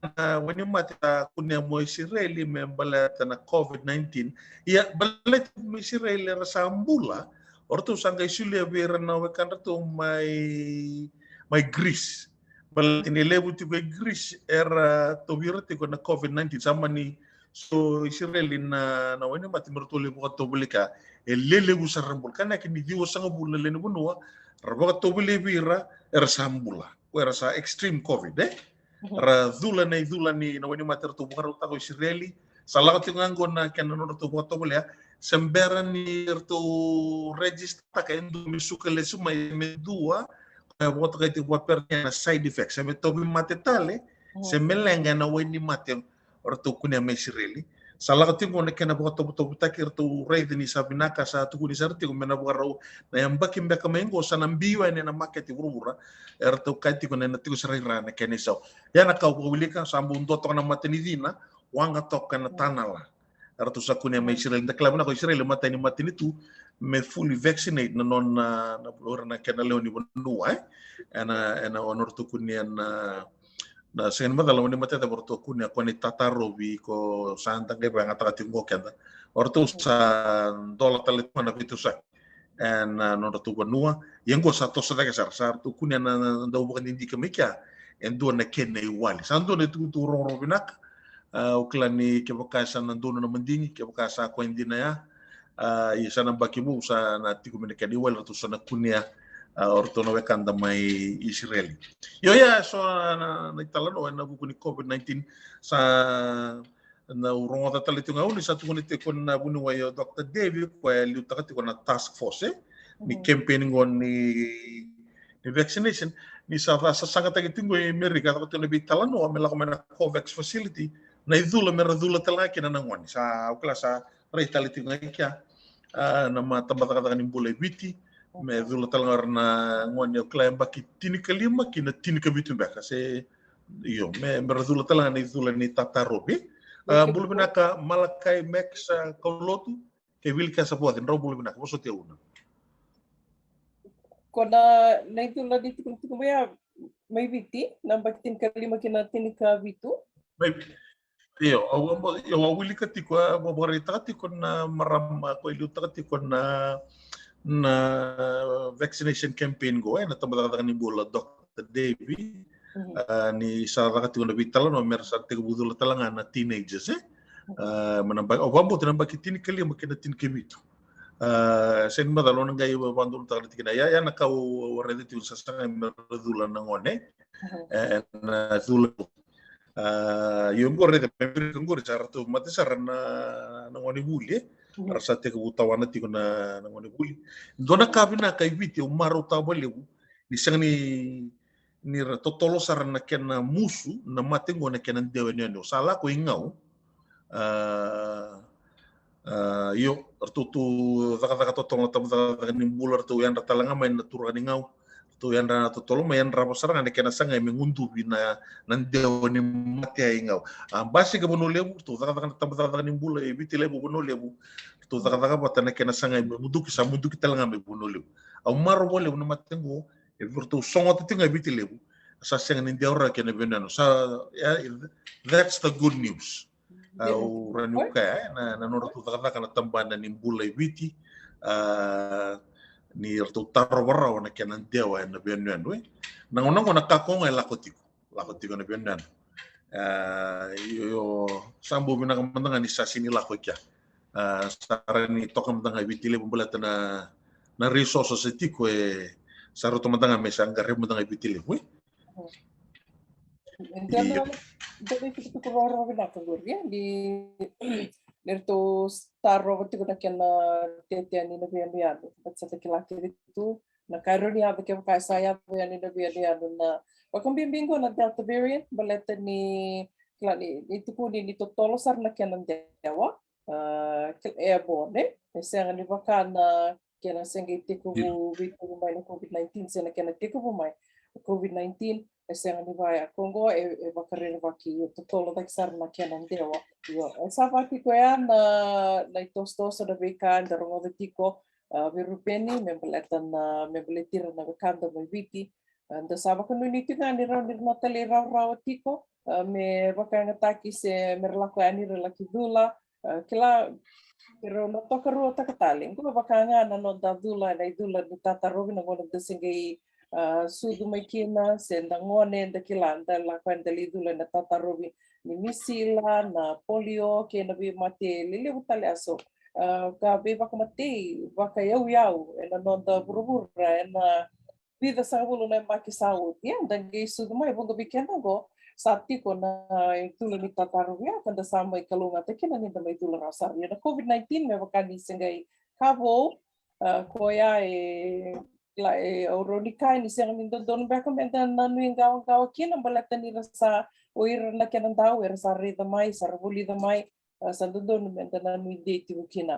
Na wainimate sa kunea mai Isireli me baleta na COVID nineteen. Ia baleta mai Isireli era sa bula, o ratou sa qai solia vei ira na wekadratou mai mai Greece. Baleta ni levu tiko e Greece era tauvi ira tiko na COVID nineteen. Sa mani so Isireli na na wainimate me ratou lai vakatovolei ka e lelevu sara ra bula. Ka na yake ni ciwasagavulu na lewe ni vanua ra vakatovolei vei ira era sa bula, ko era sa extreme COVID, e ra cula na icula ni na wainimate ratou vakarautaka o Isireli. Sa lako tiko ga qo na kena nodratou vakatovolea, se bera ni ratou registertaka e dua me suka lesu mai, me dua koya vakatokai tiko vakaperitania na side effects, se me tauvimate tale se me leqa ena wainimate ratou kunea mai Isireli. Sa lako tiko na kena vakatovotovotaki, ratou raica ni sa vinaka, sa tukuni sara tiko me na vakarau na yabaki beka mai qo sa na biu yani ena makete vuravura. Eratou kaya tiko na ena tiko sara i ra na kena isau. Ia na ka au vakawilika sa bau dua toka na matanicina, waqa toka na tanala. Eratou sa kunea mai Isireli. Da kila vinaka o Isireli e matai ni matanitu me fully vaccinate na nona, na, na kena lewe ni vanua, e ena, ena o nodratou kunea na na sega ni macala o ni matata varatou kunea ko ni tatarovi ko sa da qai vayagataka tiko qo keda. O ratou sa dola tale tu ga na veitosoyaki ena nodratou vanua. Ia qo sa toso cake sara, sa ratou kunea na dau vakadidike mai kea e dua na kena iwali. Sa dua na itukutuku rogorogo vinaka. Au kila ni kevaka sa na donu na madigi, kevaka sa koya dina ya, a ia sa na baki vou sa na tiko mai na kena iwali, ratou sa na kunea o ratou na wekada mai Isireli. Io, ia so na italanoa ena vuku ni COVID nineteen. Sa na u rogoca tale tiko ga, au ni sa tukuna tiko na vuniwai o Doctor David, koya e liutaka tiko na task force, e ni campaign qo ni ni vaccination, ni sa sasagataki tiko i Merika, a caka tiko na veitalanoa me lako mai na COVAX facility na icula me ra cula tale ga kina na gone. Sa au kila sa rai tale tiko ga i kea na matabacakacaka ni bula e Viti me cula tale ga o ira na gone, au kila yabaki tinikalima ki na tinikavitu beka se io, me ra cula tale ga na icula ni tatarovi. Bula vinaka Malakai Max Kaulotu kei Wilika Savoci, drau bula vinaka, vosoti au na. Ko na, na icula ni tikotiko mai ya mai Viti na yabaki tinikalima ki na tinikavitu. Mai Viti. Io, au, au wilika tiko, au vakaraitaka tiko na marama ko e liutaka tiko na na vaccination campaign qo, e, na tabacakacaka ni bula, Doctor Davey, a, ni sa caka tiko na veitalanoa me ra sa tekivu cula tale ga na teenagers, e? A, ma na ba-, au vakabauta na yabaki tinikalima kei na tinikavitu. A, sega ni macala, au na qai vakadonutaka na tikina. Ia, ia na ka au raica tiko, sa saga me ra cula na gone, e, na cula. A, io, qori raica, me Amerika qori sa ratou mate sara na, na gone vuli, e? Ra sa tekivu tawana tiko na, na gone vuli. Dua na ka vinaka e Viti, au marautaka vakalevu ni sega ni, ni ra totolo sara na kena musu na mate qo na kena dewa e yanuyanu. Sa lako i Gau. A, a, io, ratou tu cakacaka totolo na tabacakacaka ni bula, ratou yadra tale ga mai na turaga ni Gau. Ratou yadra totolo mai, yadrava sara ga na kena sagai me guduvi na, na dewa ni mate i Gau. A, basika Vanua Levu, ratou cakacaka na tabacakacaka ni bula, e Viti Levu, Vanua Levu. Ratou cakacaka vata na kena sagai me muduki, sa muduki tale ga mai Vanua Levu. Au marau vakalevu na mate qo, e ratou sogota tiko ga e Viti Levu, sa sega ni dewa rawa kei na veiyanuyanu. Sa, yeah, that's the good news. Au rawa niu kaya, e, na, na nodratou cakacaka na tabana ni bula e Viti, a, ni ratou tarova rawa na kena dewa ena veiyanuyanu, e. Na gauna qo na ka qo ga e lako tiko, lako tiko na veiyanuyanu. A, io, io, sa bau vinaka mada ga ni sa sega ni lako i kea. A, sa rawa ni toka mada ga e Viti Levu baleta na, na resources e tiko, e, sa ratou mada ga me sa qaravi mada ga e Viti Levu, e. Dua na, dua na itukutuku rogorogo vinaka qori, e, ni, ni ratou tarova tiko na kena tetea ni na veiyanuyanu. Vata sa da kila kece tu na ka e rawa ni yaco kevaka e sa yaco yani na veiyanuyanu, na vakabibi qo na Delta variant, baleta ni, kila ni, ni tukuni ni totolo sara na kena dewa, a, ke-, e airborne, e sega ni vaka na kena se qai tekivu, veitekivu mai na COVID nineteen, se na kena tekivu mai na COVID nineteen, e sega ni vaya. Ko qo e, e vakarerevaki, e totolo cake sara na kena dewa. Io, e sa vaka tiko ya na, na itosotoso na veika eda rogoca tiko, a, vei Rupeni, me baleta na, me baleti ira na wekada mai Viti. A, da sa vakanuinui tiko ga ni rawa ni ra na talairawarawa tiko, a, me vakayagataki se me ra lako yani ra laki cula. A, kila, me rau na tokaruataka tale. Qo vaka ga na noda cula, na icula ni tatarovi, na gauna da se qai, a, sucu mai kina, se da gone, da kila, da lako yani da lai cula ena tatarovi ni misila, na polio, kei na veimate lelevu tale eso. A, ka veivakamatei vakayauyau ena noda vuravura ena vica sagavulu na yabaki sa oti, e, da qai sucu mai, vuqa vei keda qo sa tiko na icula ni tatarovi, ia ka da sa mai kalougata kina ni da mai cula rawa sara. Ia na COVID nineteen me vaka ni se qai ka vou, a, koya e, la, e, au rawa ni kaya ni sega ni dodonu beka me da na nuiqawaqawa kina, baleta ni ra sa, o ira na kena dau era sa raica mai, sa ra vulica mai, a, sa dodonu me da na nuidei tiko kina.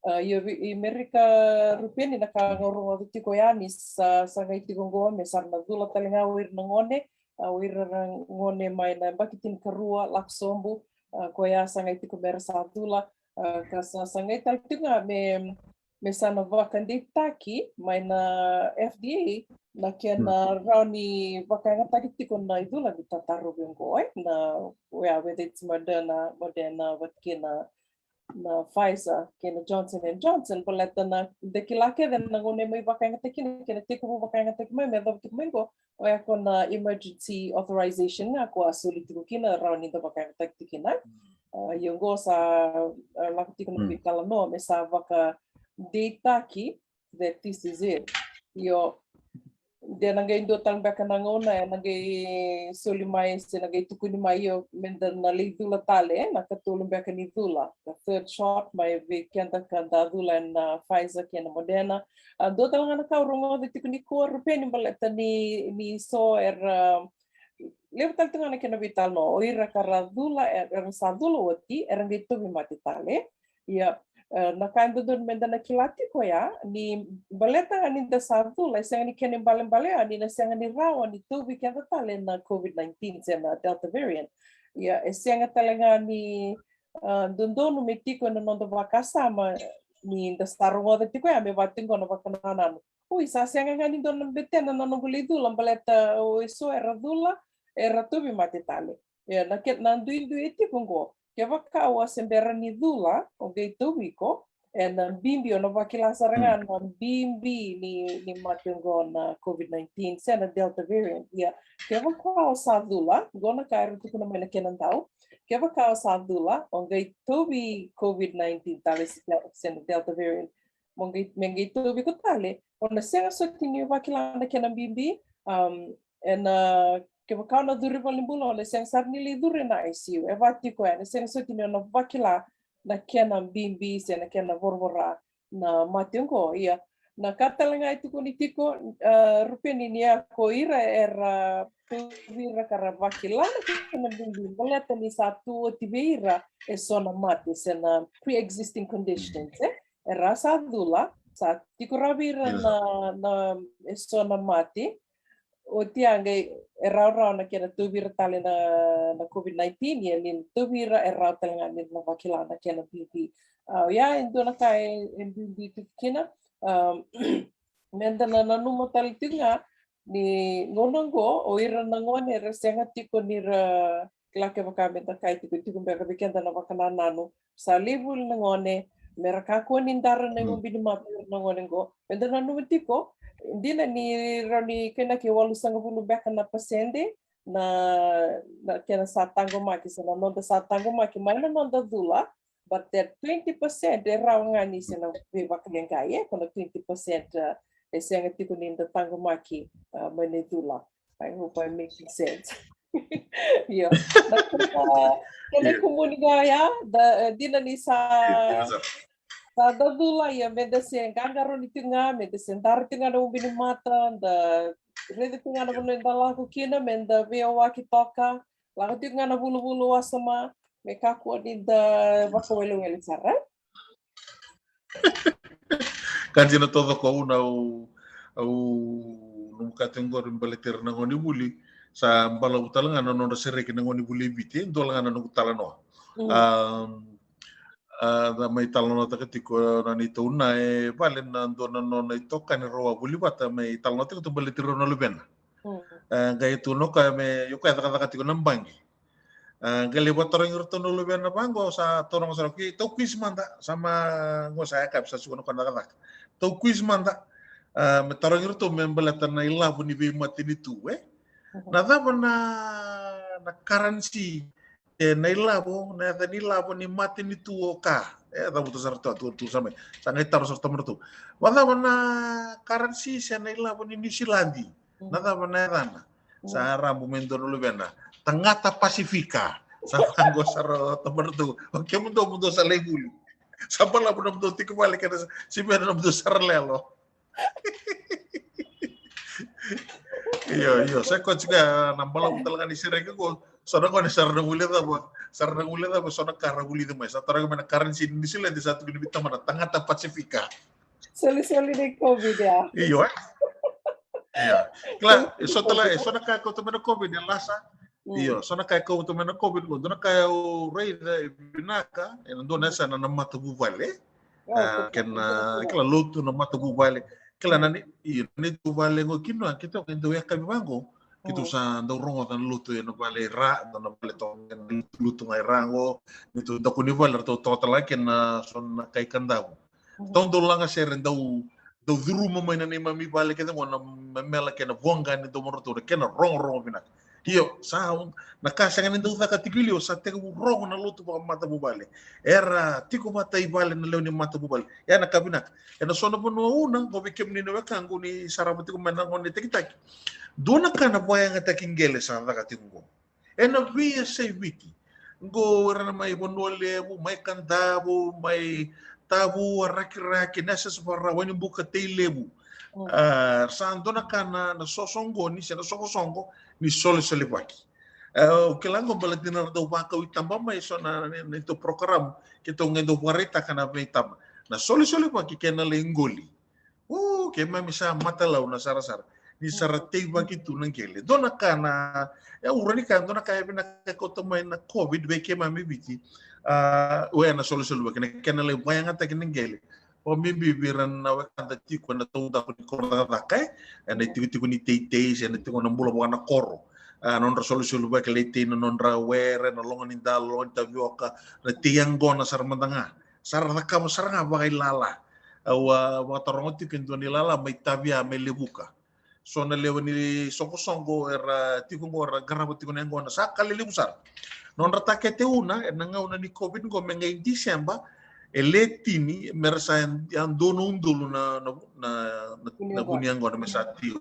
A, io, i Merika, Rupeni, na ka ga au rogoca tiko yani, sa, sa qai tiko qo me sa ra na cula tale ga o ira na gone, a, o ira na gone mai na yabaki tinikarua lako sobu, a, koya sa qai tiko me ra sa cula, a, ka sa, sa qai tale tiko ga me, me sa na vakadeitaki mai na F D A na kena rawa ni vakayagataki tiko na icula ni tatarovi oqo, e, na, oya, whether it's Moderna, Moderna, vata kei na, na Pfizer, kei na Johnson and Johnson, baleta na, da kila kece na gauna e mai vakayagataki, na kena tekivu vakayagataki mai, me yacova tiko mai qo, oya ko na emergency authorization ga ko a soli tiko kina, rawa ni da vakayagataki tiko kina. A, io qo sa, a, lako tiko na veitalanoa me sa vakadeitaki that this is it. Io, de na qai dua tale beka na gauna, e na qai soli mai, se na qai tukuni mai, io, me da na lai cula tale, e, na katolu beka ni cula. The third shot, mai vei keda ka da cula ena Pfizer kei na Moderna. A, dua tale ga na ka au rogoca tiko nikua, Rupeni, baleta ni, ni so era, levu tale tu ga na kena veitalanoa, o ira ka ra cula, e, era sa cula oti, era qai tauvimate tale. Ia, e, na ka e dodonu me da na kila tiko ya, ni baleta ga ni da sa cula, e sega ni kena ibalebale ya ni na sega ni rawa ni tauvi keda tale na COVID nineteen se na Delta variant. Ia, e sega tale ga ni, a, dodonu me tiko ena noda vakasama ni da sa rogoca tiko ya me vaka tiko na vakanananu. Ui, sa sega ga ni dua na betena na noqu lai cula, baleta o eso era cula, era tauvimate tale. Ia, na ke-, na duidui e tiko qo. Kevaka o a se bera ni cula, o qai tauvi iko, E na bibi, o na vakila sara ga na bibi ni, ni mate oqo na COVID nineteen se na Delta variant. Ia, kevaka o sa cula, oqo na ka era tukuna mai na kena dau. Kevaka o sa cula, o qai tauvi COVID nineteen tale se, se na Delta variant, mo qai, me qai tauvi iko tale, o na sega soti ni vakila na kena bibi. Um, e na, kevaka o na curu i valenibula, o na sega sara ni lai curu e na I C U. E vaka tiko ya, na sega soti ni o na vakila na kena bibi se na kena voravora na mate oqo. Ia, na ka tale ga e tukuni tiko, uh, Rupeni, ni a ko ira era tauvi ira ka ra vakila na kena bibi, baleta ni sa tu oti vei ira e so na mate se na pre-existing conditions, e? Era sa cula, sa tiko rawa vei ira na, na e so na mate. Oti ya qai e rawarawa na kena tauvi ira tale na, na COVID nineteen, ia ni tauvi ira e rawa tale ga ni ra na vakila na kena bibi. A, oya e dua na ka e, e bibi tiko kina. Um, me da na nanuma tale tiko ga ni gauna oqo, o ira na gone era sega tiko ni ra kila, kevaka me da kaya tiko, tiko beka vei keda na vakanananu, sa lai vuli na gone, me ra kakua ni dara na iubi ni mate o ira na gone oqo. Me da nanuma tiko, dina ni rawa ni kainaki walusagavulu beka na pasede na, na kena sa taqomaki, se na noda sa taqomaki mai na noda cula, but that twenty percent e rawa ga ni se na veivakaleqai, e, ko na twenty percent, uh, e sega tiko ni da taqomaki, uh, mai na icula. I hope I'm making sense. Io. Na kena, kena ikumuni ga oya, da, eh, dina ni sa, sa da cula, ia me da se qaqarauni tiko ga, me da se dara tiko ga na ubi ni mata, da raica tiko ga na vanua eda lako kina, me da veiyawaki toka, lako tiko ga na vulavula wasoma, me kakua ni da vakawelewele sara. Ka dina taucoko, au na, au, au nomu ka tiko qori baleti ira na gonevuli, sa balavu tale ga na nodra sereki na gonevuli e Viti, e dua ga na noqu talanoa. A, a, da mai talanoataka tiko na neitou na e vale na dua na nona itokani rau a vuli vata, mai talanoataka tu baleti rau na luvena. A, qai tu na ka me, io, ka e cakacaka tiko na baqe. A, qai lai vatarogi iratou na luvena vaqo, sa taroga sara, "Okei, tau quiz mada." Sa ma qo sa yakavi, sa siko na ka na cakacaka. "Tau quiz mada." A, me tarogi iratou me baleta na ilavo ni veimatanitu, e? Na cava na, na currency, e, na ilavo, na yaca ni ilavo ni matanitu o ka? E, cavuta sara tu, tu, tu sa mai. Sa qai taro sara tu mai ratou, "Vakacava na currency se na ilavo ni Niusiladi? Na cava na yacana?" Sa rabu me dua na luvena, "Tagata Pasifika." Sa vaqo sara o tamana tu, "O kemudou, mudou sa lai vuli." Sa balavu na mudou tiko vale kena sa, si me na mudou sara lelo. Io, io, sa ko tiko na balavu tale ga ni sereki qo. So na gone sara na vuli cava, sara na vuli cava, so na ka ra vulica mai. Sa taroga mai na currency ni Niusiladi, sa tukuni vei tamana, "Tagata Pasifika." Solisoli ni COVID ya. Io, e? Io. Kila, e so tale, e so na ka e kauta mai na COVID, e Lasa. Io, so na ka e kauta mai na COVID, qo dua na ka au raica e vinaka, e na dua na yasana na matavuvale. A, kena, kila, lotu na matavuvale. Kila na ni, io, na neitou vale qo kina, keitou qai dau yakavi vaqo. Keitou sa dau rogoca na lotu e na vale i ra, dua na vale toka, na lutu ga i ra qo. Neitou dau kua ni vale, ratou toka tale ga kina so na kai Kadavu. Ratou dau laga sere, dau, dau curuma mai na neimami vale kece qo na memela kei na voqa ni domodratou, na kena rogorogo vinaka. Io, sa, na ka sega ni dau caka tiko i liu, sa tekivu rogo na lotu vakamatavuvale. Era tiko vata i vale na lewe ni matavuvale. Ia na ka vinaka. E na so na vanua una, qo vei kemuni na wekaqu ni sarava tiko mai na gone takitaki. Dua na ka na vakayagataki qele sa caka tiko qo. E na veiyasai Viti. Qo era na mai Vanua Levu, mai Kadavu, mai Tavua, Rakiraki, Nasese, Vakarauwai, Wainibuka, Tailevu. A, sa dua na ka na, na sosoqoni, se na soqosoqo ni solesolevaki. E, au kila qo baleta ni ra dau vakau i taba mai so na, na, na neitou program, keitou qai dau vakaraitaka na veitaba. Na solesolevaki kei na lai qoli. O, keimami sa matalau na sarasara. Ni sa ra teivaki tu na qele. Dua na ka na, e, au rawa ni kaya, dua na ka e vinaka e kauta mai na COVID vei keimami Viti. A, oya na solesolevaki, na kena lai vakayagataki na qele. Vakabibi vei ira na wekada tiko e na taudaku ni koro cakacaka, e, e na itikotiko ni teitei, se na tiko na bula vaka na koro. A, nodra solesolevaki, lai tei na nodra were, na loga ni dalo, loga ni tavioka, na tei yaqona sara mada ga. sa ra cakava sara ga vakailala. Au a vakataroga tiko e dua na ilala mai Tavia, mai Levuka. So na lewe ni soqosoqo era tiko oqo, era qarava tiko na yaqona, sa ka lelevu sara. Nodra takete, una, ena gauna ni COVID oqo, me qai December, e le tini, me ra sa yadua na udolu na, na, na, na, na vu ni yaqona me sa tiko.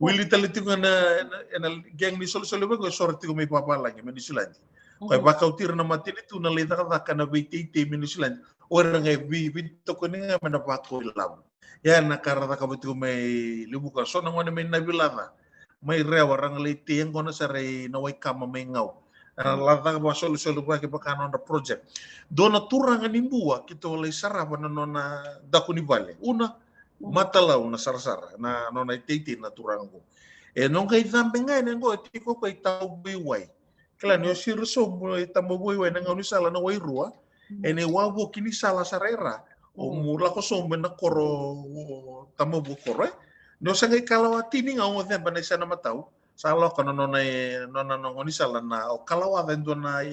Wili tale tiko ena, ena, ena gang ni solisoli vaqo, e so era tiko mai vavalagi, mai Niusiladi. Ko e vakauti ira na matanitu na lai cakacaka na veiteitei mai Niusiladi. O ira ga e vi, vitokoni ga me na vako ilavo. Ia na ka ra cakava tiko mai Levuka, so na gone mai Navilaca, mai Rewa, ra ga lai tei yaqona sara i Nawaikama mai Gau. A, la caka vakasolisoli vaka, vaka nodra project. Dua na turaga ni Bua, keitou lai sarava na nona daku ni vale. Una, Matalau na sarasara, na nona iteitei na turaga oqo. E no qai cabe ga yani oqo, e tiko ko i Tamavuiwai. Kila ni o siro sobu i Tamavuiwai na gaunisala na Wairua, ena iwavoki ni sala sara i ra, o mu lako sobu ena koro, o Tamavua koro, e. Ni o sa qai kalawa tini ga, o ceba na isana matau, sa lako na nona, nona, nona gaunisala na, o kalawa ca e dua na,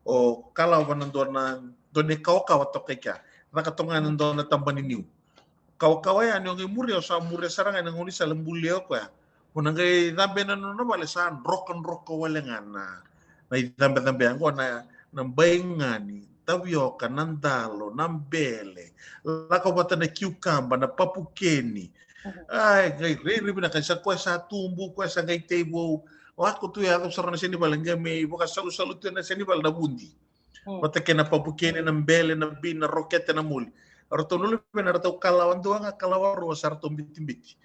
o kalawa na dua na, dua na ikawakawa toka i kea. Caka toka ga na dua na taba ni niu. Kawakawa yani, o qai muria, o sa muria sara ga ena gaunisala, bulia o koya. O na qai cabe na nona vale, sa drokadroka wale ga na, na icabecabe yaqo, na, na baigani, tavioka, na dalo, na bele, lako vata na kiukaba, na papukeni. Ai, qai rairai vinaka, sa koya sa tubu, koya sa qai tei vou. Lako tu, yaco sara na senivale, qai mai vakasalusalu tu ena senivale na vudi. Vata kei na papukeni, na bele, na bini, na rokete, na moli. Ratou na luvena, ratou kalawa dua ga, kalawa rua, sa ratou bitibiti.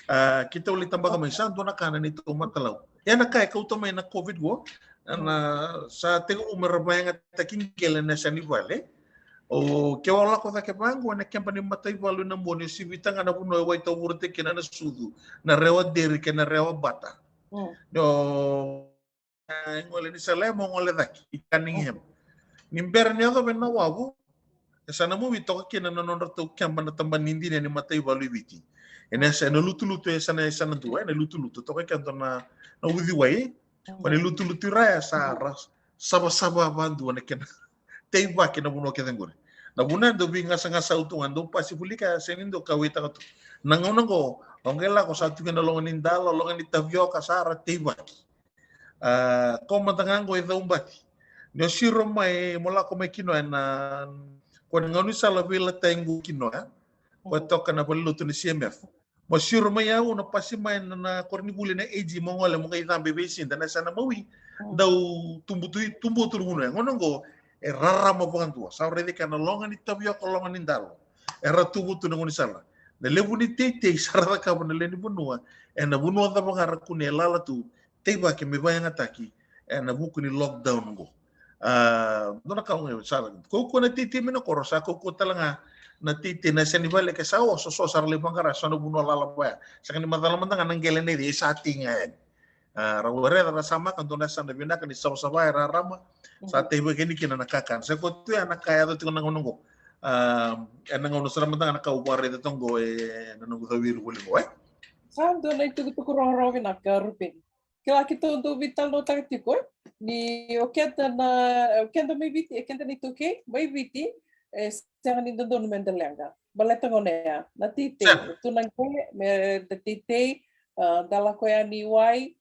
A, keitou lai tabaka mai, sa dua na ka na neitou Matalau. Ia na ka e kauta mai na COVID qo, na sa tekivu me ra vakayagataki qele na yasa ni vale. O, ke o lako cake vaqo ena keba ni mataivalu i Nabua, ni o sivita ga na vanua e waitavurataki kina na sucu, na Rewa Dairy kei na Rewa Butter. Ni o e gole ni sala ya mo gole cake i Cunningham. Ni bera ni yacova na wavu, e sa na mawi toka kina na nodratou keba na tabana ni dina ni mataivalu i Viti. Ena yasa, ena lutulutu, e sa na, e sa na dua, ena lutulutu toka kina na, na uciwai. Ko ni lutulutu i ra ya sa ra savasava vadua na kena teivaki na vanua kece qori. Na vuna e dau veigasagasau tu ga, dau pasi vulika, sega ni dau kauwaitaka tu. Na gauna qo, o qai lako sa tu kina loga ni dalo, loga ni tavioka, sa ra teivaki. A, ko mada ga qo e Caubati. Ni o siro mai, mo lako mai Kinoya, na, ko na gaunisala veilatai qo Kinoya. Ko e toka na valelotu na C M F. Mo siro mai au, na pasi mai na, na koronivuli na A G, mo gole mo qai cabe veisida, na yasa na mawi. Dau tubu tu, tubu tu na vanua. Gauna qo, e rarama vakadua. Sa raici kina na loga ni tavioka, loga ni dalo. Era tubu tu na gaunisala. Na levu ni teitei sa ra cakava na lewe ni vanua, ena vanua cava ga ra kunea e lala tu, teivaki me vakayagataki ena vuku ni lockdown qo. A, dua na ka qo sa la kaukauwa na teitei mai na koro, sa kaukauwa tale ga na teitei na yasa ni vale, ke sa oso, so sa ra lai vaqara so na vanua lala vaya. Sega ni macala mada ga na qele nei cei, sa tei ga yani. A, ra wareca, ra samaka, dua na yasana vinaka ni savasava, e rarama, sa teivaki yani kina na kakana. Sa koya tu ya na ka e yaco tiko na gauna qo. A, ena gauna sara mada ga na ka au vakaraica toka qo, e, na noqu cawiri voli qo, e. Sa dua na itukutuku rogorogo vinaka, Rupeni. Kila keitou dau veitalanoataka tiko, e, ni o keda na, o keda mai Viti, e keda na iTaukei mai Viti, e sega ni dodonu meda leqa. Baleta gauna ya, na teitei, tu na qele, me da teitei, a, da lako yani i wai,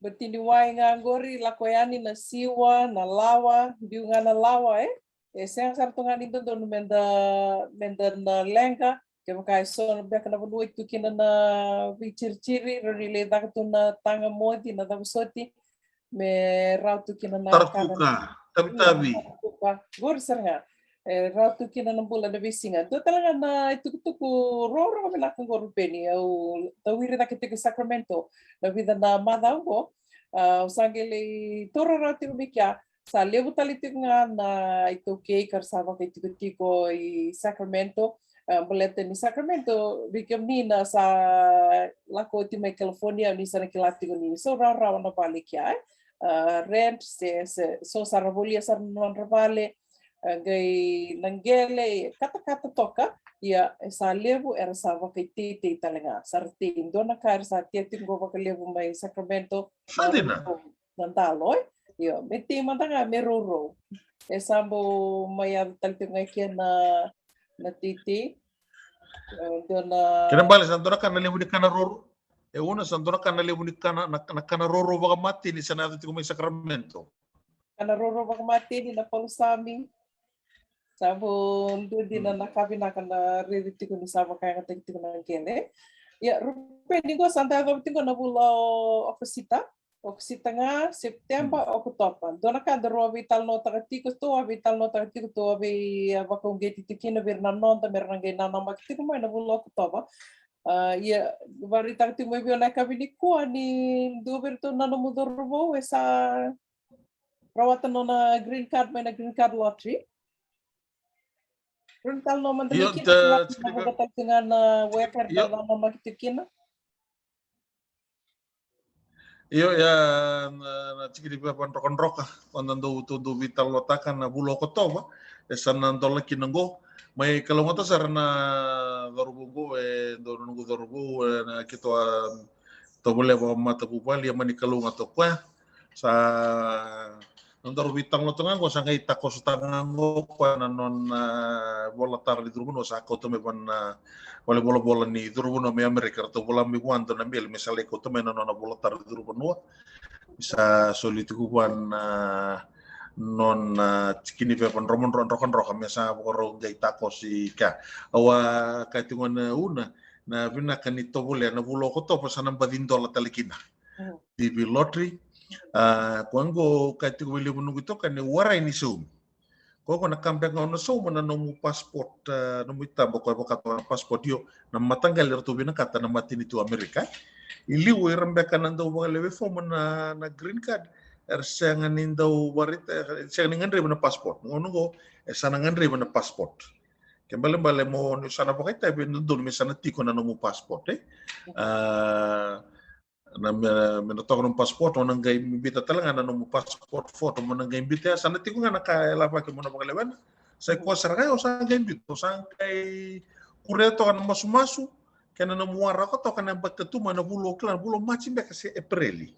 bati ni wai ga qori, lako yani na siwa, na lawa, biu ga na lawa, e. E sega sara tu ga ni dodonu meda, meda na leqa, kevaka e so beka na vanua e tu kina na veiciriciri, rawa ni lai caka tu na taga moci, na cava soti, me rawa tu kina na tarakuka, tavitavi. Tarakuka. Qori sara ga. E rawa tu kina na bula na veisiga. Dua tale ga na itukutuku rogorogo vinaka qo, Rupeni, au tawiri cake tiko i Sacramento. Na vica na macawa qo, a, au sa qai lai taura rawa tiko mai kea. Sa levu tale tiko ga na iTaukei ka ra sa vakaitikotiko i Sacramento. A, baleta ni Sacramento, vei kemuni na sa lako oti mai California, ni sa na kila tiko ni so rawarawa na vale kea, e. A, rent, se, se so sa ra volia sara na nodra vale, a, qai na qele, katakata toka, ia e sa levu era sa vakaiteitei tale ga. Sa ra tei, dua na ka era sa tea tiko qo vakalevu mai Sacramento. Sa dina. Na dalo, e? Io, me tei mada ga me rourou. E sa bau mai yaco tale tiko ga i ke na, na teitei. E dua na kena bale sa dua na ka na levu ni kana roro. E una sa dua na ka na levu ni kana, na, na kana roro vakamateni sa na yaco tiko mai Sacramento. Kana roro vakamateni na palusami. Sa vo dua dina na ka vinaka na raici tiko ni sa vakayagataki tiko na qele. Ia, Rupeni, qo sa da yacova tiko na vula o Okosita. Okosita ga, September, Okotova. Dua na ka daru a veitalanoataka tiko, tou a veitalanoataka tiko, tou a vei, a, vakauqeti tiko kina vei ira na noda, me ra na qai nanamaki tiko mai na vula o Okotova. A, ia, vakaraitaka tiko mai vei au na yakavi nikua ni dua vei iratou na nomu cauravou e sa rawata nona green card mai na green card lottery. Rau ni talanoa mada mai kina, vakavuka tale tiko ga na weka era nanamaki tiko kina. Io, ia, na, na tiki ni pepa drokadroka, o na dau, tou dau veitalanoataka na vula o Okotova, e sa na dola kina qo. Mai kalougata sara na cauravou qo, e dua na noqu cauravou, e na keitou a tovolea vakamatavuvale, ia mani kalougata o koya. Sa nodaru veitalanoataka ga qo, sa qai takosotaka ga qo o koya na nona, a, vola tara ni curu vanua sa kauta mai va na vale volavola ni curu vanua mai Amerika, ratou vola mai vua dua na meli me sa lai kauta mai na nona vola tara ni curu vanua. Sa soli tiko vua na nona tiki ni pepa drokadroka me sa vakarau qai takoso i kea. Au a kaya tiko ga na una, na vinaka ni tovolea na vula o Okotova sa na baci dola tale kina. D V lottery. A, koya qo kaya tiko vei levu noqu itokani, warai ni saumi. Koya qo na ka beka ga o na sauma na nomu passport, a, nomu itaba koya vakatoka na passport, io, na mataqali eratou vinakata na matanitu Amerika. I liu ira beka na dau vakalewe fomu na, na green card, era sega ni dau vakaraita, sega ni gadrevi na passport. Gauna qo e sa na gadrevi na passport. Ke balebale mo ni sa na vakaitavi e dodonu me sa na tiko na nomu passport, e? A, na me, me na toka nomu passport, o na qai biuta tale ga na nomu passport photo, mo na qai biuta, ia sa na tiko ga na ka e lavaki mo na vakalewena. Sa i koya sara ga, o sa qai biuta, o sa qai kuria toka na masumasu kei na nomu waraka toka na yabaki ka tu mai na vula o, kila, na vula o Maji beka se Epereli.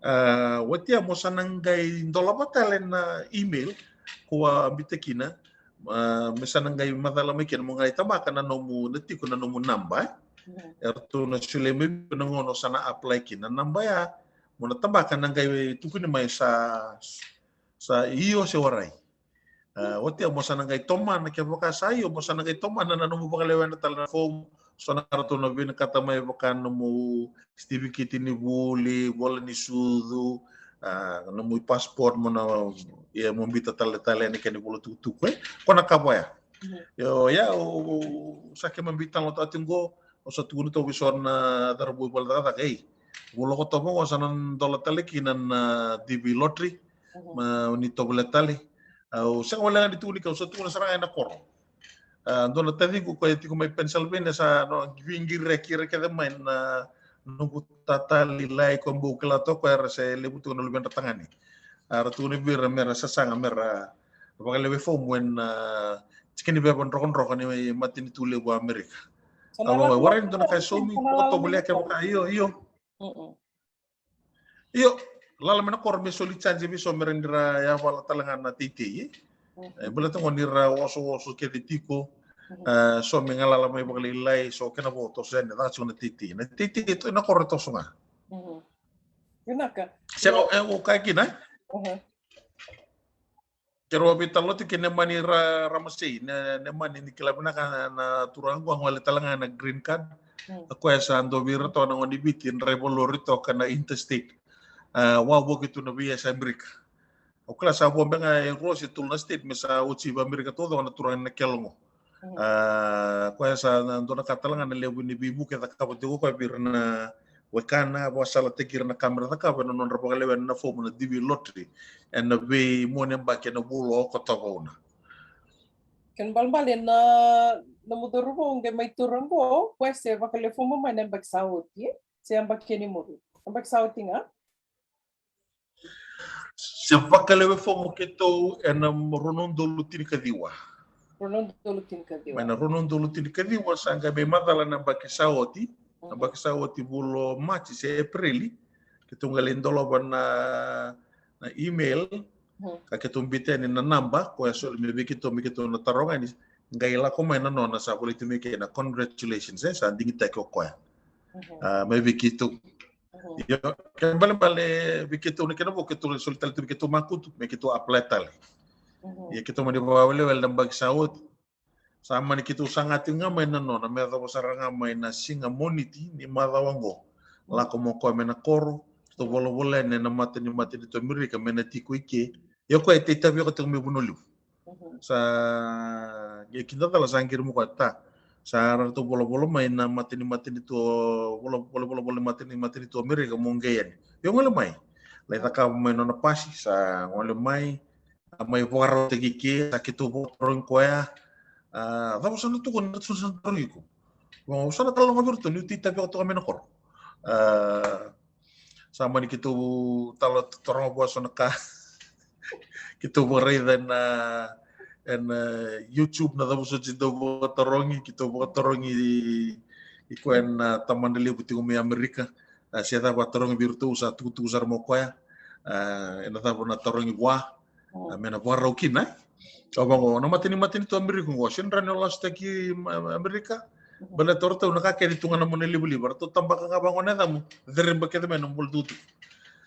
A, oti ya mo sa na qai dolava tale na email ko a biuta kina, a, me sa na qai macala mai kina mo qai tabaka na nomu, na tiko na nomu naba, e? Eratou na solia mai vei iko na gauna o sa na apply kina. Na naba ya mo na tabaka na qai tukuni mai sa, sa io se warai. A, oti ya mo sa na qai tomana, kevaka sa io, mo sa na qai tomana na nomu vakalewena tale na fomu. So na ka ratou na vinakata mai vaka nomu sitiviketi ni vuli, vola ni sucu, a, nomu passport mo na, ia mo biuta tale, tale yani kena vula tukutuku, e? Ko na ka vaya. Io, ia, o, o, sa keimami veitalanoataka tiko qo, o sa tukuna toka vei so na cauravou i vale cakacaka, ei, vula o Okotova qo sa na dola tale kina na D V lottery, ma ni tovolea tale. Au sega wale ga ni tukuni kea, au sa tukuna sara ga ena koro. A, dua na taciqu koya e tiko mai Pennsylvania sa na veiqireki ira kece mai na noqu tata lailai, ko bau kila toka o koya, era se levu tiko na luvedra tagane. A, ra tukuna vei ira me ra sasaga me ra vakalewe fomu ena, a, tiki ni pepa drokadroka ni matanitu levu o Amerika. Au warai ni dua na ka e saumi, ko tovolea kevaka, io, io. Io, lala mai na koro me soli charge vei so me ra, ni ra yavala tale ga na teitei, e? E, baleta qo ni ra osooso kece tiko, e, so me galala mai vakalailai, so kena vo toso yani, caka tiko na teitei. Na teitei e to, na koro e toso ga. Vinaka. Sega, e, o kaya kina, e? Keirau a veitalanoa tiko kei Nemani Ra-, Ramasei, Ne-, Nemani, ni kila vinaka na, na turaga qo, a gole tale ga na green card. O koya sa dua vei ira toka na gone ni Viti e draiva lori toka na interstate. A, wavoki tu na veiyasa Amerika. Au kila sa vo beka ga e rua se tolu na state me sa oti vei Amerika taucoko na turaga ni Nakelo qo. A, koya sa na dua na ka tale ga na levu ni veivuke e cakava tiko o koya vei ira na wekana, vakasalataki ira na ka me ra cakava ena nodra vakalewena na fomu na D V lottery ena veimua ni yabaki ena vula o Okotova. Kena balebale na, na nomu cauravou qai mai taura qo, o koya se vakalewe fomu mai na yabaki sa oti, e? Se yabaki kena imawi? Yabaki sa oti ga? Se vakalewe fomu keitou ena rua na udolu tinikaciwa. Rua na udolu tinikaciwa. Mai na rua na udolu tinikaciwa sa qai mai macala na yabaki sa oti. Na yabaki sa oti, vula o Maji se Epereli, keitou qai lai dolava na, na email Ka keitou biuta yani na naba koya soli mai vei keitou me keitou na taroga yani. Qai lako mai na nona sa volai tu mai kei na congratulations, e sa digitaki o koya. A, mai vei keitou. Io, kena ibalebale vei keitou na kena vo keitou soli tale tu vei keitou makutu me keitou apply tale. Ia keitou mani vakawelewele na baki sa oti. Sa mani keitou saga tiko ga mai na nona me yacova sara ga mai na siga Moniti ni macawa oqo. Lako mai o koya mai na koro, keitou volavola yani ena mata ni matanitu Amerika me na tiko i ke. Ia o koya e tei tavioka tiko mai Vanua Levu. Sa qai kidacala sa qiri mai o koya, ta, sa ratou volavola mai na mata ni matanitu, vola, vola, volavola ni mata ni matanitu Amerika mo qai yani. Ia o gole mai, lai cakava mai nona pasi, sa gole mai. A, mai vakarautaki ke, sa keitou vakatarogi koya. A, cava sa na tukuna, na tukuna sa na tarogi iko? Vaqo, au sa na tala ga vei iratou niu tei tavioka toka mai na koro. A, sa mani keitou tala taroga vua so na ka. Keitou vakaraica ena, ena YouTube na cava soti dau vakatarogi, keitou vakatarogi i koya na tamana levu tiko mai Amerika. A, se cava a tarogi vei iratou, sa tukutuku sara mai o koya. A, ena cava na tarogi vua. A, me na vakarau kina. Au vaqo, na mata ni matanitu Amerika oqo, sega ni rawa ni o lasutaki Amerika. Baleta o ratou na ka kece tu ga na monalivaliva, ratou tabaka ga vaqo na yacamu, cereba kece mai na bula tukutuku.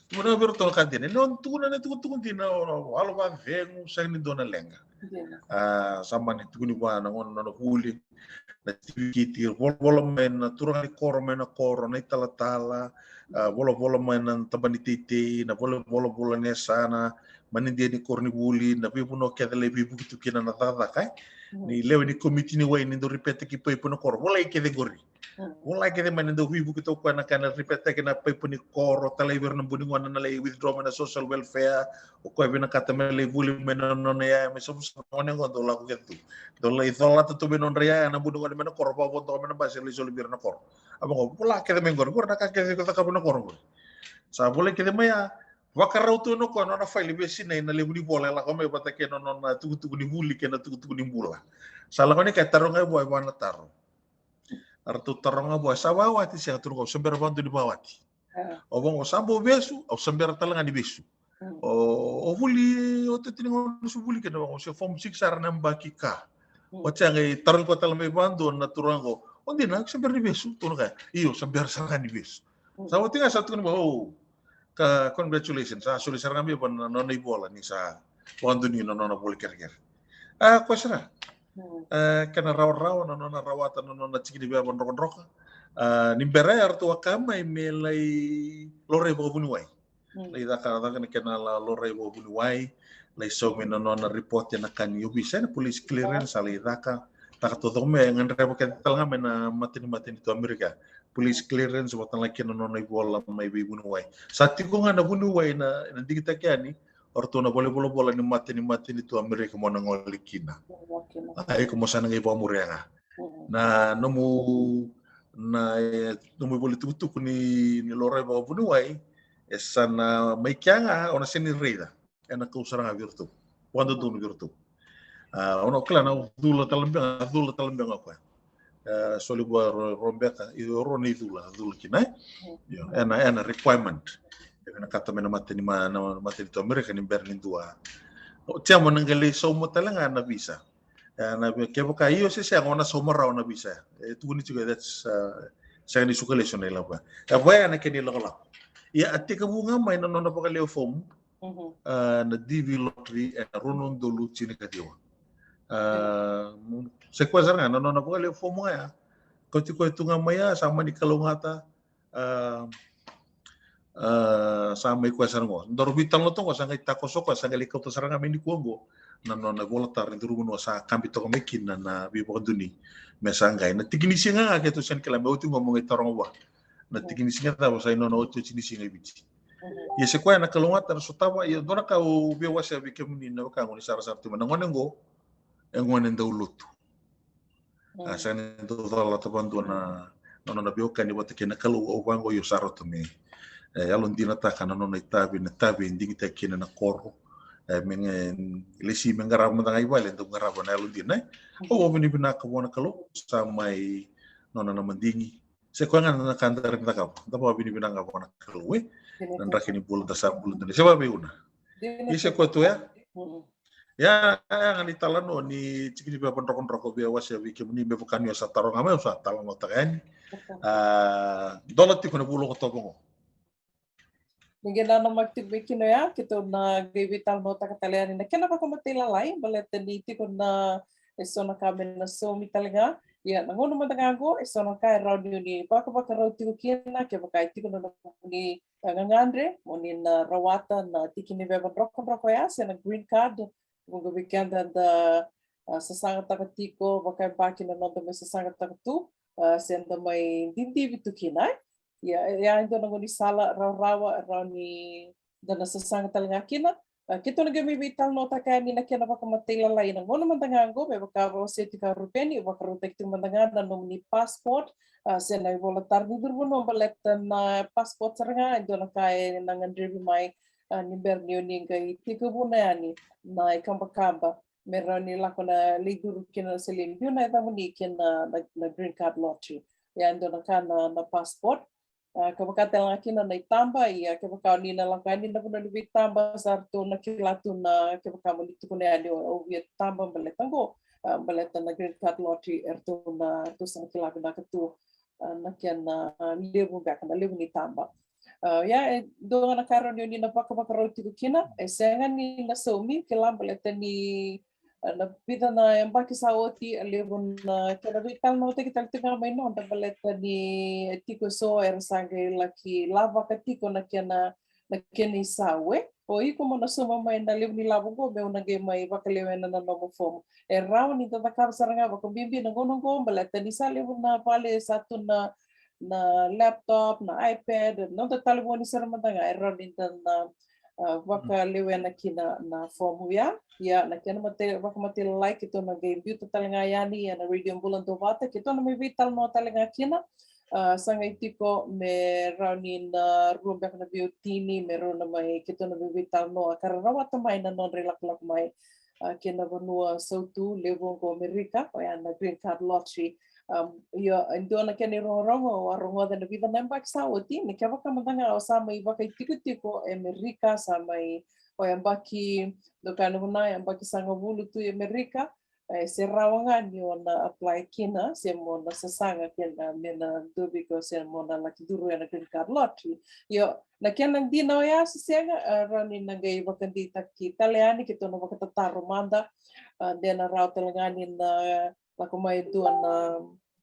Tukuna vei iratou na ka dina, ni o tukuna na tukutuku dina, o walo vacegu, sega ni dua na leqa. A, sa mani tukuni vua na gona nona vuli, na tivikiti, volavola mai na turaga ni koro mai na koro, na italatala, a, volavola mai na tabana ni teitei, na volavola ni yasana, manidia ni koronivuli, na veivanua kece lai veivuke tu kina na cakacaka, e. Ni lewe ni komiti ni wai ni dau ripetaki paipa na koro, volai kece qori. Volai kece mai na dau veivuke tu o koya na ka na ripetaki na paipa ni koro, talai vei ira na buni gone na lai withdraw mai na social welfare, o koya vinakata me lai vuli mai na nona iyaya, me savusavu na gone oqo dau lako kece tu. Dau lai colata tu vei nodra iyaya na buni gone mai na koro, vakavodoka mai na basi lai soli vei ira na koro. A vaqo, vola kece mai qori, qori na ka kece ko cakava na koro qori. Sa volai kece mai ya, vakarau tu na koya nona faili vei Sinai na levu ni vola e lako mai vata kei na nona tukutuku ni vuli kei na tukutuku ni bula. Sa lako ni ka e taroga vua e va na taro. A ratou taroga vua, sa vakawati sega? Tukuna o koya, au se bera vakadua ni vakawati. Au vaqo, sa bau vesu? Au se bera tale ga ni vesu. O, o vuli, o tini ga o lesu vuli kina? Vaqo, se form six sara na yabaki ka. Oti ya qai tarogi koya tale mai vakadua na turaga oqo, o dina, au se bera ni vesu? Tukuna o koya, io, se bera sara ga ni vesu. Sa oti ga sa tukuni vua, o, ka congratulations, sa soli sara ga mai vua na nona ivola ni sa vakadonui na nona vola kerekere. A, koya sara. A, kena rawarawa na nona rawata na nona tiki ni veva drokadroka. A, ni bera ya ratou a kaya mai me lai laurai vakavuniwai. Lai caka, caka na kena la, laurai vakavuniwai, lai saumi na nona report ena ka ni ovisa, ena police clearance, a lai caka, caka taucoko mai, e gadreva kece tale ga mai na mata ni matanitu Amerika. Police clearance vata ga kei na nona ivola mai veivuniwai. Sa tiko ga na vuniwai na, na digitaki yani, o ratou na valenivolavola ni mata ni matanitu Amerika mo na gole kina. A, iko mo sa na qai vakamuria ga. Na nomu, na, e, nomu ivola tukutuku ni, ni laurai vakavuniwai, e sa na mai kea ga, o na sega ni raica. Ena kau sara ga vei iratou. Vakadodonu vei iratou. A, o na kila na cula tale beka, cula tale beka o koya. E, soli vua Ro-, Robeka, i ro na icula, cula kina, e? Io, ena, ena requirement. E vinakata mai na mata ni ma-, na matanitu Amerika ni bera ni dua. O tia mo na qai lai sauma tale ga na visa. E, na vei, kevaka io se sega, o na sauma rawa na visa. E tukuni tiko, that's, uh, sega ni suka lesu na ilavo. E vaya na kena ilakolako. Ia a tekivu ga mai na nona vakalewe fomu, uh, na D V lottery ena rua na udolu tinikaciwa. Uh, se koya sara ga na nona vakalewe fomu ga ya. Kauti koya tu ga mai ya, sa mani kalougata. A, a, sa mai koya sara oqo. Daru veitalanoa toka oqo, sa qai takoso koya, sa qai lai kauta sara ga mai nikua oqo na nona ivolataro ni duru vanua sa kabi toka mai kina na veivakadonui. Me sa qai na tiki ni siga ga keitou sega ni kila, me oti oqo mo qai taroga vua. Na tiki ni siga cava sa i nona otioti ni siga i Viti. Ia se koya na kalougata na sotava, ia dua na ka au via wasea vei kemuni na wekaqu ni sarasara tu mai, na gone oqo e gone dau lotu. A, sega ni dau colata vakadua na, na nona veiwekani vata kei na Kalou. Au vaqo, io, sa rauta me, e, yalodinataka na nona itavi, na itavi e digitaki kina na koro. E, me, e, lesi me qarava mada ga i vale, dau qarava na yalodina, e. Au, au vakavinavinaka vua na Kalou, sa mai nona na madigi. Se koya ga na ka da rawa ni cakava, da vakavinavinaka vua na Kalou, e. Na draki ni bula da sa bula dina. Se vaveiuna. Ia se koya tu ya. Ia, ia ga ni talanoa ni tikini veva drokadroka via wasea vei kemuni me vaka ni o sa taroga mai, o sa talanoataka yani. A, dola tiko na vula o Okotova qo. Ni qai nanamaki tiko mai kina oya, keitou na qai veitalanoataka tale yani na kena vakamatailalai, baleta ni tiko na eso na ka me na saumi tale ga. Ia na gauna mada ga qo, eso na ka e rawa ni o ni vakavakarau tiko kina, kevaka e tiko na nomuni gagadre mo ni na rawata na tikini veva drokadroka oya se na green card. Vuqa vei keda da, a, sasagataka tiko, vakayabaki na noda mai sasagataka tu, a, se da mai didivi tu kina. Ia, ia e dua na gaunisala rawarawa e rawa ni da na sasaga tale ga kina. A, keitou na qai mai veitalanoataka yani na kena vakamatailalai na gauna mada ga qo, me vaka au wasea tiko, a, Rupeni, vakarautaki tiko mada ga na nomuni passport, a, se na ivola tara ni curu vanua, baleta na passport sara ga e dua na ka e na gadrevi mai, a, ni bera ni o ni qai tekivuna yani na ikabakaba me rawa ni lako na lai curu kina, se lai biu na yacamuni kina na, na green card lottery. Ia e dua na ka na, na passport. A, ka vaka tale ga kina na itaba, ia kevaka o ni na lako yani na vanua ni veitaba, sa ratou na kila tu na kevaka mo ni tukuna yani o, o via taba baleta qo, a, baleta na green card lottery, e ratou na, ratou sa na kila vinaka tu, a, na kena, a, levu beka, na levu ni taba. A, ia e dua ga na ka e rawa ni o ni na vakavakarau tiko kina, e sega ni na saumi, kila, baleta ni, a, na vica na yabaki sa oti, a levu na kena veitalanoataki tale tiko ga mai noda, baleta ni e tiko eso era sa qai laki lavaka tiko na kena, na kena isau, e. O iko mo na sauma mai na levu ni lavo qo, meu na qai mai vakalewena na nomu fomu. E rawa ni da cakava sara ga vakabibi na gauna qo, baleta ni sa levu na vale sa tu na, na laptop, na iPad, noda talevoni sara mada ga, e rawa ni da na, a, vakalewena kina na fomu ya. Ia na kena mate, vakamatailalai keitou na qai biuta tale ga yani ena Radio Bula Duavata, keitou na mai veitalanoa tale ga kina. A, sa qai tiko me rawa ni na rua beka na veiwatini me rau na mai, keitou na mai veitalanoa ka ra rawata mai na nodra ilakolako mai, a, kei na vanua sautu levu oqo Amerika, oya na green card lottery. Um, io, e dua na kena irogorogo au a rogoca na vica na yabaki sa oti, ni kevaka mada ga o sa mai vakaitikotiko e Amerika, sa mai, o yabaki, doka na vuna, yabaki sagavulu tu e Amerika, e, se rawa ga ni o na apply kina, se mo na sasaga kina me na dua vei iko, se mo na laki curu ena green card lottery. Io, na kena dina oya se sega, a, rawa ni na qai vakadeitaki tale yani, keitou na vakatataro mada, a, de na rawa tale ga ni na lako mai e dua na,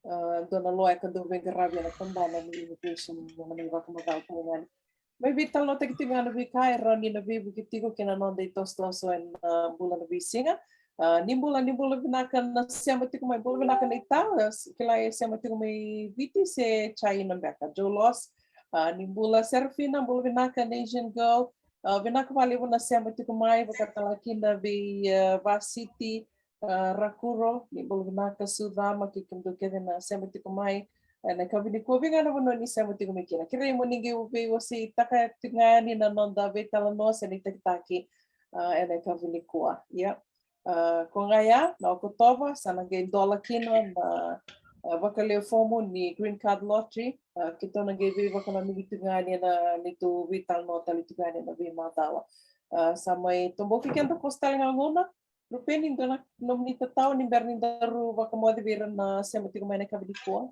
a, dua na loya ka dau veiqaravi ena tabana ni immigration, mo na mai vakamacalataka tale ga yani. Mai veitalanoataki tiko ga na veika e rawa ni na veivuke tiko kei na noda itosotoso ena, a, bula na veisiga. A, ni bula, ni bula vinaka na sema tiko mai, bula vinaka na ita, a, s-, kila e sema tiko mai Viti se China beka, Joe Loss. A, ni bula Serafina, bula vinaka na Asian girl. A, vinaka vakalevu na sema tiko mai, vakatale kina vei, a, Vasiti, a, Rakuro, ni bula vinaka Sucama, kei kemudou kece na sema tiko mai. E, na yakavi nikua, vei ga na vanua ni sema tiko mai kina. Kerei mo ni qai veiwaseitaka tiko ga yani na noda veitalanoa se na itakitaki, a, ena yakavi nikua. Ia. A, ko ga ya, na Okotova, sa na qai dola kina na, a, vakalewe fomu ni green card lottery. A, keitou na qai veivakananumi tiko ga yani ena neitou veitalanoa tale tiko yani ena veimacawa. A, sa mai toboki keda koso tale ga gauna. Rupeni, dua na nomuni tatau ni bera ni daru vakamoce vei ira na sema tiko mai na yakavi nikua.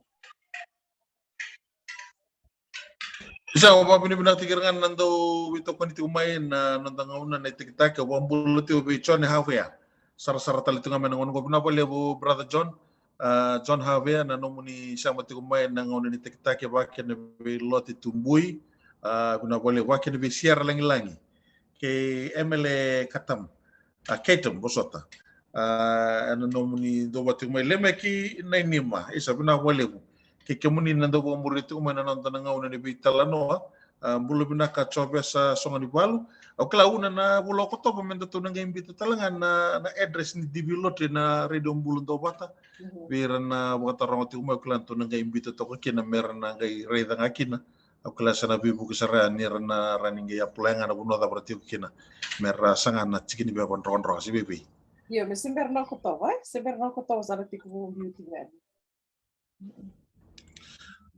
Isa, au vakavinavinakataki ira ga na dau veitokoni tiko mai na noda gauna na itakitaki. Au vakabula tiko vei John Havea. Sarasara tale tiko ga mai na gauna qo, vinaka vakalevu brother John. A, John Havea, na nomuni sema tiko mai na gauna ni itakitaki, vaka kei na vei Lote Tubui. A, vinaka vakalevu, vaka kei na vei Sierra Lagilagi. Kei Emele Katam. A, Keitam, vosota. A, ena nomuni dau vata tiko mai Lemeki Nainima. Isa, vinaka vakalevu. Kei kemuni na dau vakamuria tiko mai na noda na gauna ni veitalanoa. A, bula vinaka Jovesa Soganivalu. Au kila Una na vula o Okotova me datou na qai biuta tale ga na, na address ni D V Lottery na Radio Bula Duavata. Mhm. Vei ira na vakataroga tiko mai, au kila datou na qai biuta toka kina me ra na qai raica ga kina. Au kila sa na veivuke sara ya ni ra na rawa ni qai apply ga na vanua cava ra tiko kina me ra saga na tikini veva drokadroka se vei vei. Io, me se bera na Okotova, e? Se bera na Okotova sa na tiko vou biu tiko yani.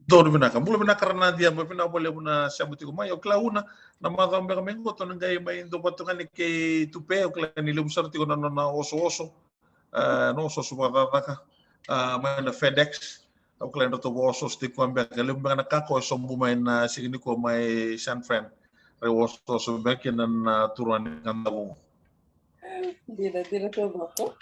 Donu vinaka, bula vinaka Ranadi, a, vinaka vakalevu na sema tiko mai. Au kila Una, na macawa beka mai qo tou na qai mai duavata tiko yani kei Tupe, au kila ni levu sara tiko na nona osooso, a, na osooso vakacakacaka, a, mai na FedEx. Au kila ni ratou vakaosooso tiko beka, levu beka na kako e sobu mai na siga nikua mai San Fran. Rau osooso beka kina na turaga ni Kadavuku. Dina, dina taucoko.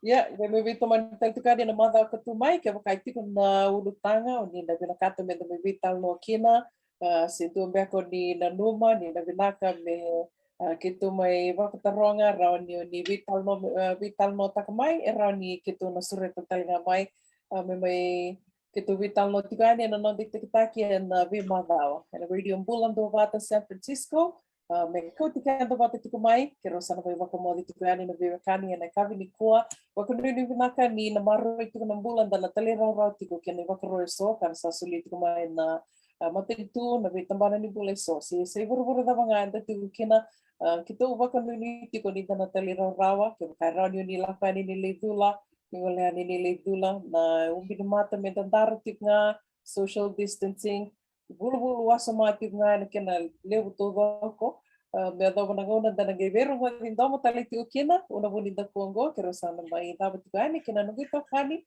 Ia, qai mai veitomani tale tiko yani ena macawa ka tu mai, kevaka e tiko na ulutaga o ni na vinakata meda mai veitalanoa kina, a, se dua beka o ni nanuma ni na vinaka me, a, keitou mai vakataroga, rawa ni o ni veitalanoa, a, veitalanoataka mai, e rawa ni keitou na sureta tale ga mai, a, me mai keitou veitalanoa tiko yani ena noda itakitaki ena veimacawa ena Radio Bula Duavata San Francisco. A, me kauti keda vata tiko mai, keirau sa na mai vakamoce tiko yani na veiwekani ena yakavi nikua. Vakanuinui vinaka ni na maroroi tiko na bula, da na talairawarawa tiko kei na ivakaro eso ka ra sa solia tiko mai na, a, matanitu, na veitabana ni bula eso se, se ivurevure cava ga eda tiko kina. A, keitou vakanuinui tiko ni da na talairawarawa, kevaka e rawa ni o ni lako yani ni lai cula, ni gole yani ni lai cula, na ubi ni mata me dadara tiko ga, social distancing, vuluvulu wasoma tiko ga ena kena levu taucoko. A, me yacova na gauna da na qai veirogoci domo tale tiko kina, Una Vunidakua oqo, keirau sa na mai cava tiko yani kei na noqu itokani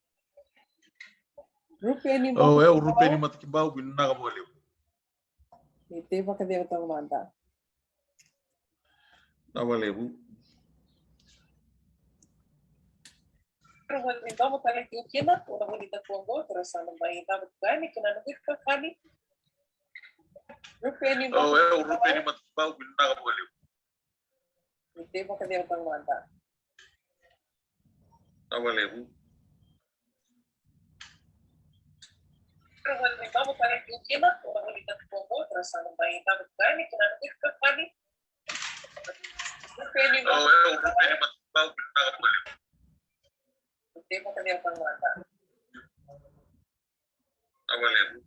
Rupeni. O, e, o Rupeni Matakibau, vinaka vakalevu. Ni tei vakacegu taumada. Vinaka vakalevu. Rupeni Matakibau, vinaka vakalevu. Ni tei vakacegu taumada. Vinaka vakalevu.